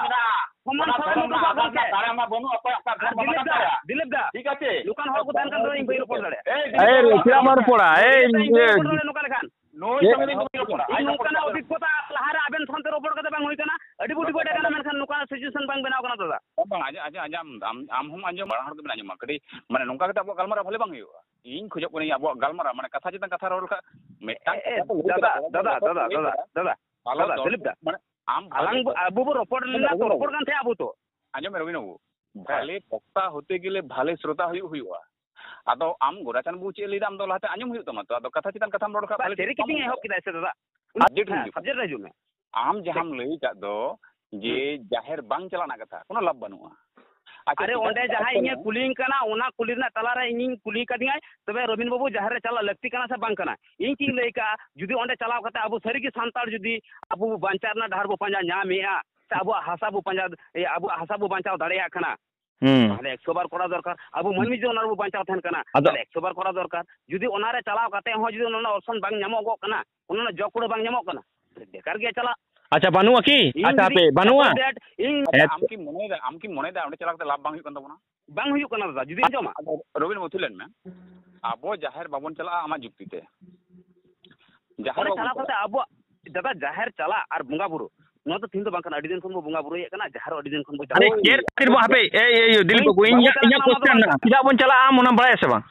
ᱥᱚᱢᱟᱱ ᱥᱚᱢᱟᱱ ᱩᱰᱩᱠᱟ ᱜᱚᱢᱠᱮ᱾ ᱫᱟᱲᱮ ᱢᱟ ᱵᱟᱹᱱᱩᱜ ᱚᱠᱚᱭᱟᱜ ᱜᱷᱚᱨ ᱵᱟᱢ ᱫᱤᱞᱤᱯ ᱫᱟ, ᱫᱟᱲᱮᱭᱟᱜᱼᱟ᱾ ᱫᱤᱞᱤᱯ ᱫᱟ, ᱴᱷᱤᱠ ᱟᱪᱷᱮ? ᱱᱚᱝᱠᱟᱱ ᱦᱚᱲ ᱠᱚ ᱛᱟᱦᱮᱱ ᱠᱷᱟᱱ ᱫᱚ ᱤᱧ ᱵᱟᱹᱧ ᱨᱚᱯᱚᱲ ᱫᱟᱲᱮᱭᱟᱜᱼᱟ᱾ ᱮᱭ, ᱮᱭ, ᱫᱤᱞᱤᱯ ᱫᱟ, ᱪᱮᱫᱟᱜ ᱵᱟᱢ ᱨᱚᱯᱚᱲᱟ? ᱮᱭ, ᱤᱧ ᱵᱟᱹᱧ ᱨᱚᱯᱚᱲ ᱫᱟᱲᱮᱭᱟᱜᱼᱟ ᱱᱚᱝᱠᱟ ᱞᱮᱠᱷᱟᱱ᱾ ᱱᱩᱭ ᱥᱚᱸᱜᱮ ᱫᱚ ᱤᱧ ᱫᱚ ᱵᱟᱹᱧ ᱨᱚᱯᱚᱲᱟ᱾ ᱤᱧ ᱱᱚᱝᱠᱟᱱᱟᱜ ᱚᱵᱷᱤᱜᱽᱜᱚᱛᱟ ᱞᱟᱦᱟᱨᱮ ᱟᱵᱮᱱ ᱥᱟᱶᱛᱮ ᱨᱚᱯᱚᱲ ᱠᱟᱛᱮ ᱵᱟᱝ ᱦᱩᱭ ᱠᱟᱱᱟ᱾ ᱟᱹᱰᱤ ᱵᱩᱰᱷᱤ ᱵᱟᱰᱟᱭ ᱠᱟᱱᱟ, ᱢᱮᱱᱠᱷᱟᱱ ᱱᱚᱝᱠᱟᱱᱟᱜ situation ᱵᱟᱝ ᱵᱮᱱᱟᱣ ᱠᱟᱱᱟ ᱫᱟᱫᱟ᱾ ᱵᱟᱝ, ᱟᱸᱡᱚᱢ, ᱟᱸᱡᱚᱢ, ᱟᱸᱡᱚᱢ, ᱟᱢ, ᱟᱢ ᱦᱚᱸᱢ ᱟᱸᱡᱚᱢ, ᱵᱟᱱᱟ ᱦᱚᱲ ᱜᱮᱵᱮᱱ ᱟᱸᱡᱚᱢᱟ᱾ ᱠᱟᱹᱴᱤᱡ, ᱢᱟᱱᱮ, ᱱᱚᱝᱠᱟ ᱠᱟᱛᱮ ᱟᱵᱚᱣᱟᱜ ᱜᱟᱞᱢᱟᱨᱟᱣ ᱵᱷᱟᱞᱮ ᱵᱟᱝ ᱦᱩᱭᱩᱜᱼᱟ᱾ ᱤᱧ ᱠᱷᱚᱡᱚᱜ ᱠᱟᱹᱱᱟᱹᱧ ᱟᱵᱚᱣᱟᱜ ᱜᱟᱞᱢᱟᱨᱟᱣ, ᱢᱟᱱᱮ, ᱠᱟᱛᱷᱟ ᱪᱮᱛᱟᱱ ᱠᱟᱛᱷᱟ ᱨᱚᱲ ᱞᱮᱠᱷᱟᱱ ᱢᱤᱫᱴᱟᱝ ᱮ, ᱠᱟᱛᱷᱟ ᱠᱚ ᱞᱟᱹᱭ ᱫᱟᱫᱟ, ᱠᱮᱫᱟ, ᱫᱟᱫᱟ, ᱫᱟᱫᱟ, ᱫᱟᱫᱟ, ᱟᱞᱚ ᱫᱟᱫᱟ, ᱫᱚᱨ-, ᱫᱤᱞᱤᱯ ᱫᱟ᱾ ᱢᱟᱱᱮ, ᱟᱢ ᱟᱞᱟᱝ ᱵᱷᱟᱜᱮ ᱵᱚ-, ᱟᱵᱚ ᱵᱚ ᱨᱚᱯᱚᱲ ᱞᱮᱱᱟ ᱛᱚ, ᱟᱸᱡᱚᱢ ᱨᱚᱯᱚᱲ ᱠᱟᱱ ᱛᱟᱦᱮᱸ ᱟᱵᱚ ᱛᱚ᱾ ᱟᱸᱡᱚᱢ ᱢᱮ ᱨᱚᱵᱤᱱ ᱵᱟᱹᱵᱩ, ᱦᱮᱸ᱾ ᱵᱷᱟᱞᱮ ᱵᱚᱠᱛᱟ ᱦᱚᱛᱮ ᱜᱮᱞᱮ ᱵᱷᱟᱞᱮ ᱥᱨᱳᱛᱟ ᱦᱩᱭᱩᱜ ᱦᱩᱭᱩᱜᱼᱟ᱾ ᱟᱫᱚ ᱟᱢ ᱜᱳᱨᱟᱪᱟᱸᱫᱽ ᱵᱟᱹᱵᱩ ᱪᱮᱫ ᱮ ᱞᱟᱹᱭᱫᱟ, ᱟᱢ ᱫᱚ ᱞᱟᱦᱟᱛᱮ ᱟᱸᱡᱚᱢ ᱦᱩᱭᱩᱜ ᱛᱟᱢᱟ ᱛᱚ᱾ ᱟᱫᱚ ᱠᱟᱛᱷᱟ ᱪᱮᱛᱟᱱ ᱠᱟᱛᱷᱟᱢ ᱨᱚᱲ ᱠᱷᱟᱱ ᱵᱟ, ᱵᱷᱟᱞᱮ ᱴᱷᱤᱠ ᱪᱮᱨᱮᱠᱤ ᱵᱟᱢ ᱛᱤᱧ ᱮᱦᱚᱵ ᱠᱮᱫᱟ ᱥᱮ ᱫᱟᱫᱟ? ᱟᱨ ᱡᱮᱴ ᱦᱮᱸ, ᱦᱤᱡᱩᱜ ᱠᱟᱱᱟ᱾ Subject ᱨᱮ ᱦᱤᱡᱩᱜ ᱢᱮ᱾ ᱟᱢ ᱡᱟᱦᱟᱸᱢ ᱴᱷᱤᱠ᱾ ᱞᱟᱹᱭ ᱟᱠᱟᱫ ᱫᱚ ᱡᱮ ᱦᱩᱸ᱾ ᱡᱟᱦᱮᱨ ᱵᱟᱝ ᱪᱟᱞᱟᱜ ᱨᱮᱱᱟᱜ ᱠᱟᱛᱷᱟ, ᱠᱳᱱᱳ ᱞᱟᱵᱷ ᱵᱟᱹᱱᱩᱜᱼᱟ᱾ ᱟᱪᱪᱷᱟ, ᱟᱨᱮ, ᱪᱮᱫᱟᱜ ᱚᱸᱰᱮ ᱪᱟᱞᱟᱜ ᱡᱟᱦᱟᱸᱭ ᱤᱧᱮ ᱠᱟᱱᱟ? ᱠᱩᱞᱤᱧ ᱠᱟᱱᱟ, ᱚᱱᱟ ᱠᱩᱞᱤ ᱨᱮᱱᱟᱜ ᱛᱟᱞᱟᱨᱮ ᱤᱧᱤᱧ ᱠᱩᱞᱤ ᱠᱟᱫᱤᱧᱟᱭ, ᱛᱚᱵᱮ ᱨᱚᱵᱤᱱ ᱵᱟᱹᱵᱩ ᱡᱟᱦᱮᱨ ᱨᱮ ᱪᱟᱞᱟᱜ ᱞᱟᱹᱠᱛᱤ ᱠᱟᱱᱟ ᱥᱮ ᱵᱟᱝ ᱠᱟᱱᱟ? ᱤᱧ ᱪᱮᱫ ᱤᱧ ᱞᱟᱹᱭ ᱠᱟᱜᱼᱟ, ᱡᱩᱫᱤ ᱚᱸᱰᱮ ᱪᱟᱞᱟᱣ ᱠᱟᱛᱮ ᱟᱵᱚ ᱥᱟᱹᱨᱤᱜᱮ ᱥᱟᱱᱛᱟᱲ ᱡᱩᱫᱤ ᱟᱵᱚ ᱵᱚ ᱵᱟᱧᱪᱟᱣ ᱨᱮᱱᱟᱜ ᱰᱟᱦᱟᱨ ᱵᱚ ᱯᱟᱸᱡᱟ ᱧᱟᱢᱮᱜᱼᱟ, ᱥᱮ ᱟᱵᱚᱣᱟᱜ ᱦᱟᱥᱟ ᱵᱚ ᱯᱟᱸᱡᱟ, ᱮ, ᱟᱵᱚᱣᱟᱜ ᱦᱟᱥᱟ ᱵᱚ ᱵᱟᱧᱪᱟᱣ ᱫᱟᱲᱮᱭᱟᱜ ᱠᱟᱱᱟ, ᱦᱩᱸ᱾ ᱛᱟᱦᱞᱮ ᱮᱠᱥᱚ ᱵᱟᱨ ᱠᱚᱨᱟᱣ ᱫᱚᱨᱠᱟᱨ᱾ ᱟᱵᱚ ᱢᱟᱹᱱᱢᱤ ᱡᱩᱫᱤ ᱚᱱᱟ ᱨᱮᱵᱚ ᱵᱟᱧᱪᱟᱣ ᱛᱟᱦᱮᱱ ᱠᱟᱱᱟ, ᱟᱫᱚ ᱛᱟᱦᱞᱮ ᱮᱠᱥᱚ ᱵᱟᱨ ᱠᱚᱨᱟᱣ ᱫᱚᱨᱠᱟᱨ᱾ ᱡᱩᱫᱤ ᱚᱱᱟ ᱨᱮ ᱪᱟᱞᱟᱣ ᱠᱟᱛᱮ ᱦᱚᱸ ᱡᱩᱫᱤ ᱚᱱᱟ ᱨᱮᱱᱟᱜ option ᱵᱟᱝ ᱧᱟᱢᱚᱜᱚᱜ ᱠᱟᱱᱟ, ᱚᱱᱟ ᱨᱮᱱᱟᱜ ᱡᱚ ᱠᱩᱲᱟᱹ ᱵᱟᱝ ᱧᱟᱢᱚᱜ ᱠᱟᱱᱟ, ᱵᱮᱠᱟᱨ ᱜᱮ ᱪᱟᱞᱟᱜ᱾ ᱟᱪᱪᱷᱟ, ᱵᱟᱹᱱᱩᱜᱼᱟ ᱠᱤ? ᱤᱧ ᱟᱪᱪᱷᱟ, ᱡᱩᱫᱤ ᱦᱟᱯᱮ, ᱵᱟᱹᱱᱩᱜᱼᱟ? Suppose that ᱤᱧ ᱟᱪᱪᱷᱟ, ᱦᱮᱸ᱾ ᱟᱢ ᱠᱤᱢ ᱢᱚᱱᱮᱭᱮᱫᱟ, ᱟᱢ ᱠᱤᱢ ᱢᱚᱱᱮᱭᱮᱫᱟ ᱚᱸᱰᱮ ᱪᱟᱞᱟᱣ ᱠᱟᱛᱮ ᱞᱟᱵᱷ ᱵᱟᱝ ᱦᱩᱭᱩᱜ ᱠᱟᱱ ᱛᱟᱵᱚᱱᱟ? ᱵᱟᱝ ᱦᱩᱭᱩᱜ ᱠᱟᱱᱟ ᱫᱟᱫᱟ, ᱡᱩᱫᱤ ᱟᱸᱡᱚᱢᱟ᱾ ᱟᱫᱚ ᱨᱚᱵᱤᱱ ᱵᱟᱹᱵᱩ, ᱛᱷᱤᱨ ᱞᱮᱱ ᱢᱮ᱾ ᱟᱵᱚ ᱡᱟᱦᱮᱨ ᱵᱟᱵᱚᱱ ᱪᱟᱞᱟᱜᱼᱟ ᱟᱢᱟᱜ ᱡᱩᱠᱛᱤ ᱛᱮ᱾ ᱡᱟᱦᱮᱨ ᱚᱸᱰᱮ ᱵᱟᱵᱚᱱ ᱪᱟᱞᱟᱣ ᱪᱟᱞᱟᱜᱼᱟ᱾ ᱠᱟᱛᱮ ᱟᱵᱚᱣᱟᱜ, ᱫᱟᱫᱟ, ᱡᱟᱦᱮᱨ ᱪᱟᱞᱟᱜ ᱟᱨ ᱵᱚᱸᱜᱟ ᱵᱩᱨᱩ, ᱱᱚᱣᱟ ᱫᱚ ᱛᱤᱦᱤᱧ ᱫᱚ ᱵᱟᱝ ᱠᱟᱱᱟ, ᱟᱹᱰᱤ ᱫᱤᱱ ᱠᱷᱚᱱ ᱵᱚ ᱵᱚᱸᱜᱟ ᱵᱩᱨᱩᱭᱮᱫ ᱠᱟᱱᱟ, ᱡᱟᱦᱮᱨ ᱦᱚᱸ ᱟᱹᱰᱤ ᱫᱤᱱ ᱠᱷᱚᱱ ᱵᱚ ᱪᱟᱞᱟᱜ ᱟᱨᱮ, ᱠᱟᱱᱟ᱾ ᱪᱮᱫ ᱠᱷᱟᱹᱛᱤᱨ ᱵᱚ, ᱦᱟᱯᱮ, ᱮᱭ, ᱮᱭ, ᱮᱭ, ᱫᱤᱞᱤᱯ ᱵᱟᱹᱧ, ᱵᱟᱹᱵᱩ, ᱤᱧ, ᱵᱟᱵᱚ ᱪᱟᱞᱟᱜ ᱤᱧᱟᱹᱜ ᱠᱟᱱᱟ, ᱚᱱᱟ ᱫᱚ question ᱵᱟᱝ ᱢᱮᱱᱟᱜᱼᱟ, ᱠᱟᱱᱟ᱾ ᱪᱮᱫᱟᱜ ᱵᱚᱱ ᱪᱟᱞᱟᱜᱼᱟ ᱟᱢ ᱚᱱᱟᱢ ᱵᱟᱲᱟᱭᱟ ᱥᱮ ᱵᱟᱝ?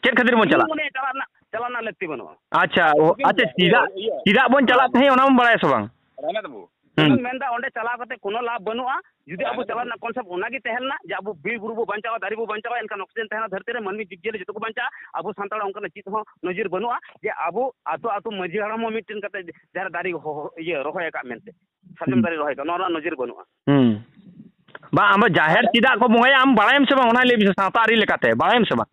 ᱪᱮᱫ ᱠᱷᱟᱹᱛᱤᱨ ᱵᱚᱱ ᱤᱧ ᱪᱟᱞᱟᱜᱼᱟ? ᱢᱚᱱᱮᱭᱟ ᱪᱟᱞᱟᱜ ᱨᱮᱱᱟᱜ ᱪᱟᱞᱟᱜ ᱨᱮᱱᱟᱜ ᱞᱟᱹᱠᱛᱤ ᱵᱟᱹᱱᱩᱜᱼᱟ᱾ ᱟᱪᱪᱷᱟ, ᱚ, ᱟᱪᱪᱷᱟ, ᱪᱮᱫᱟᱜ, ᱪᱮᱫᱟᱜ ᱵᱚᱱ ᱪᱟᱞᱟᱜ ᱛᱟᱦᱮᱸᱫ, ᱚᱱᱟ ᱵᱚᱱ ᱵᱟᱲᱟᱭᱟ ᱥᱮ ᱵᱟᱝ? ᱨᱟᱢᱮᱫ ᱵᱟᱹᱵᱩ, ᱦᱩᱸ᱾ ᱤᱧ ᱢᱮᱱᱫᱟ, ᱚᱸᱰᱮ ᱪᱟᱞᱟᱣ ᱠᱟᱛᱮ ᱠᱳᱱᱳ ᱞᱟᱵᱷ ᱵᱟᱹᱱᱩᱜᱼᱟ᱾ ᱡᱩᱫᱤ ᱟᱵᱚ ᱪᱟᱞᱟᱜ ᱨᱮᱱᱟᱜ concept ᱚᱱᱟᱜᱮ ᱛᱟᱦᱮᱸ ᱞᱮᱱᱟ ᱡᱮ ᱟᱵᱚ ᱵᱤᱨ ᱵᱩᱨᱩ ᱵᱚ ᱵᱟᱧᱪᱟᱣᱟ, ᱫᱟᱨᱮ ᱵᱚ ᱵᱟᱧᱪᱟᱣᱟ, ᱮᱱᱠᱷᱟᱱ oxygen ᱛᱟᱦᱮᱱᱟ ᱫᱷᱟᱹᱨᱛᱤ ᱨᱮ, ᱢᱟᱹᱱᱢᱤ ᱡᱤᱵᱽ ᱡᱤᱭᱟᱹᱞᱤ ᱡᱚᱛᱚ ᱠᱚ ᱵᱟᱧᱪᱟᱜᱼᱟ᱾ ᱟᱵᱚ ᱥᱟᱱᱛᱟᱲ ᱚᱱᱠᱟᱱᱟᱜ ᱪᱮᱫ ᱦᱚᱸ ᱱᱚᱡᱤᱨ ᱵᱟᱹᱱᱩᱜᱼᱟ ᱡᱮ ᱟᱵᱚ ᱟᱛᱳ ᱟᱛᱳ ᱢᱟᱹᱡᱷᱤ ᱦᱟᱲᱟᱢ ᱦᱚᱸ ᱢᱤᱫᱴᱮᱱ ᱠᱟᱛᱮ ᱡᱟᱦᱟᱸ ᱫᱟᱨᱮ ᱦᱚ-, ᱦᱚ-, ᱤᱭᱟᱹ ᱨᱚᱦᱚᱭ ᱟᱠᱟᱫ ᱢᱮᱱᱛᱮ, ᱥᱟᱨᱡᱚᱢ ᱦᱩᱸ᱾ ᱫᱟᱨᱮ ᱨᱚᱦᱚᱭ ᱟᱠᱟᱫ, ᱱᱚᱣᱟ ᱨᱮᱱᱟᱜ ᱱᱚᱡᱤᱨ ᱵᱟᱹᱱᱩᱜᱼᱟ᱾ ᱦᱩᱸ᱾ ᱵᱟᱝ, ᱟᱢ ᱫᱚ ᱡᱟᱦᱮᱨ ᱪᱮᱫᱟᱜ ᱠᱚ ᱵᱚᱸᱜᱟᱭᱟ, ᱟᱢ ᱵᱟᱲᱟᱭᱟᱢ ᱥᱮ ᱵᱟᱝ? ᱚᱱᱟ ᱞᱟᱹᱭ ᱢᱮᱥᱮ, ᱥᱟᱶᱛᱟ ᱟᱹᱨᱤ ᱞᱮᱠᱟᱛᱮ ᱵᱟᱲᱟᱭᱟᱢ ᱥᱮ ᱵᱟᱝ?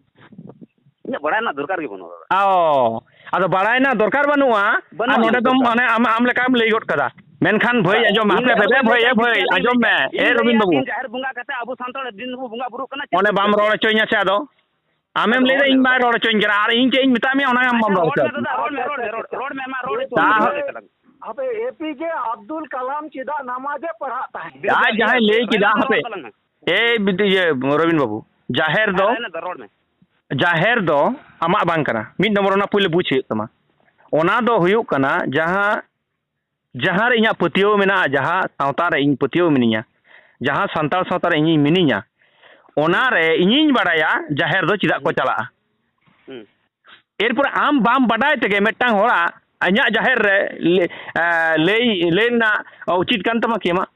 ᱤᱧᱟᱹᱜ ᱵᱟᱲᱟᱭ ᱨᱮᱱᱟᱜ ᱫᱚᱨᱠᱟᱨ ᱜᱮ ᱵᱟᱹᱱᱩᱜᱼᱟ ᱫᱟᱫᱟ᱾ ᱚ, ᱟᱫᱚ ᱵᱟᱲᱟᱭ ᱨᱮᱱᱟᱜ ᱫᱚᱨᱠᱟᱨ ᱵᱟᱹᱱᱩᱜᱼᱟ᱾ ᱵᱟᱹᱱᱩᱜᱼᱟ ᱟᱨ ᱱᱚᱰᱮ ᱟᱹᱱᱤᱡ ᱫᱚ ᱫᱚᱨᱠᱟᱨ᱾ ᱢᱟᱱᱮ ᱟᱢ, ᱟᱢ ᱞᱮᱠᱟᱢ ᱞᱟᱹᱭ ᱜᱚᱫ ᱠᱟᱫᱟ᱾ ᱢᱮᱱᱠᱷᱟᱱ ᱵᱷᱟᱹᱭ, ᱟᱸᱡᱚᱢ ᱢᱮ, ᱤᱧ ᱦᱟᱯᱮ, ᱟᱨ ᱦᱟᱯᱮ, ᱵᱟᱹᱧ ᱵᱷᱟᱹᱭ, ᱞᱟᱹᱭ ᱮ ᱵᱷᱟᱹᱭ, ᱠᱟᱜ ᱟᱸᱡᱚᱢ ᱢᱮ᱾ ᱤᱧ ᱮ ᱞᱟᱹᱭ ᱨᱚᱵᱤᱱ ᱠᱟᱜ ᱵᱟᱹᱵᱩ᱾ ᱤᱧ ᱡᱟᱦᱮᱨ ᱵᱚᱸᱜᱟ ᱠᱟᱛᱮ ᱟᱵᱚ ᱥᱟᱱᱛᱟᱲ ᱫᱤᱱ ᱵᱚ ᱵᱚᱸᱜᱟ ᱵᱩᱨᱩᱜ ᱠᱟᱱᱟ, ᱪᱮᱫ ᱚᱸᱰᱮ ᱵᱟᱢ ᱪᱤᱠᱟᱹ? ᱨᱚᱲ ᱦᱚᱪᱚᱧᱟ ᱥᱮ ᱟᱫᱚ? ᱟᱢᱮᱢ ᱟᱫᱚ ᱞᱟᱹᱭᱫᱟ ᱨᱚᱲ ᱢᱮ ᱤᱧ ᱵᱟᱭ ᱫᱟᱫᱟ᱾ ᱨᱚᱲ ᱦᱚᱪᱚᱧ ᱠᱟᱱᱟ, ᱟᱨ ᱤᱧ ᱪᱮᱫ ᱤᱧ ᱢᱮᱛᱟᱜ ᱢᱮᱭᱟ ᱚᱱᱟ ᱜᱮ ᱟᱢ ᱟᱪᱪᱷᱟ, ᱵᱟᱢ ᱨᱚᱲ ᱨᱚᱲ ᱢᱮ ᱦᱚᱪᱚᱭᱮᱫ᱾ ᱫᱟᱫᱟ, ᱨᱚᱲ ᱢᱮ, ᱨᱚᱲ ᱢᱮ, ᱨᱚᱲ, ᱨᱚᱲ ᱢᱮ, ᱢᱟ ᱨᱚᱲ ᱦᱚᱪᱚ ᱛᱟ- ᱢᱮ, ᱞᱟᱹᱭ ᱛᱟᱞᱟᱝ ᱢᱮ᱾ ᱦᱟᱯᱮ, ᱮ ᱯᱤ ᱡᱮ ᱟᱵᱫᱩᱞ ᱠᱟᱞᱟᱢ ᱪᱮᱫᱟᱜ ᱱᱟᱢᱟᱡᱮ ᱯᱟᱲᱦᱟᱜ ᱛᱟᱦᱮᱸᱫ? ᱡᱟᱦᱟᱸᱭ, ᱡᱟᱦᱟᱸᱭ ᱞᱟᱹᱭ ᱠᱮᱫᱟ, ᱨᱚᱲ ᱦᱟᱯᱮ᱾ ᱛᱟᱞᱟᱝ ᱢᱮ᱾ ᱮ ᱵᱤᱴᱤ, ᱤᱭᱟᱹ, ᱨᱚᱵᱤᱱ ᱵᱟᱹᱵᱩ, ᱡᱟᱦᱮᱨ ᱫᱚ, ᱦᱮᱸ, ᱨᱚᱲ ᱢᱮ᱾ ᱡᱟᱦᱮᱨ ᱫᱚ ᱟᱢᱟᱜ ᱵᱟᱝ ᱠᱟᱱᱟ᱾ ᱢᱤᱫ ᱱᱚᱢᱵᱚᱨ ᱚᱱᱟ ᱯᱩᱭᱞᱩ ᱵᱩᱡᱽ ᱦᱩᱭᱩᱜ ᱛᱟᱢᱟ᱾ ᱚᱱᱟ ᱫᱚ ᱦᱩᱭᱩᱜ ᱠᱟᱱᱟ ᱡᱟᱦᱟᱸ, ᱡᱟᱦᱟᱸ ᱨᱮ ᱤᱧᱟᱹᱜ ᱯᱟᱹᱛᱭᱟᱹᱣ ᱢᱮᱱᱟᱜᱼᱟ, ᱡᱟᱦᱟᱸ ᱥᱟᱶᱛᱟ ᱨᱮ ᱤᱧ ᱯᱟᱹᱛᱭᱟᱹᱣ ᱢᱤᱱᱟᱹᱧᱟ, ᱡᱟᱦᱟᱸ ᱥᱟᱱᱛᱟᱲ ᱥᱟᱶᱛᱟ ᱨᱮ ᱤᱧᱤᱧ ᱢᱤᱱᱟᱹᱧᱟ, ᱚᱱᱟ ᱨᱮ ᱤᱧᱤᱧ ᱵᱟᱲᱟᱭᱟ ᱡᱟᱦᱮᱨ ᱫᱚ ᱪᱮᱫᱟᱜ ᱠᱚ ᱪᱟᱞᱟᱜᱼᱟ᱾ ᱦᱩᱸ᱾ ᱮᱨᱯᱚᱨᱮ ᱟᱢ ᱵᱟᱢ ᱵᱟᱰᱟᱭ ᱛᱮᱜᱮ ᱢᱤᱫᱴᱟᱝ ᱦᱚᱲᱟᱜ ᱤᱧᱟᱹᱜ ᱡᱟᱦᱮᱨ ᱨᱮ ᱞᱮ-, ᱮ, ᱞᱟᱹᱭ, ᱞᱟᱹᱭ ᱨᱮᱱᱟᱜ ᱩᱪᱤᱛ ᱠᱟᱱ ᱛᱟᱢᱟ ᱠᱤ ᱟᱢᱟᱜ?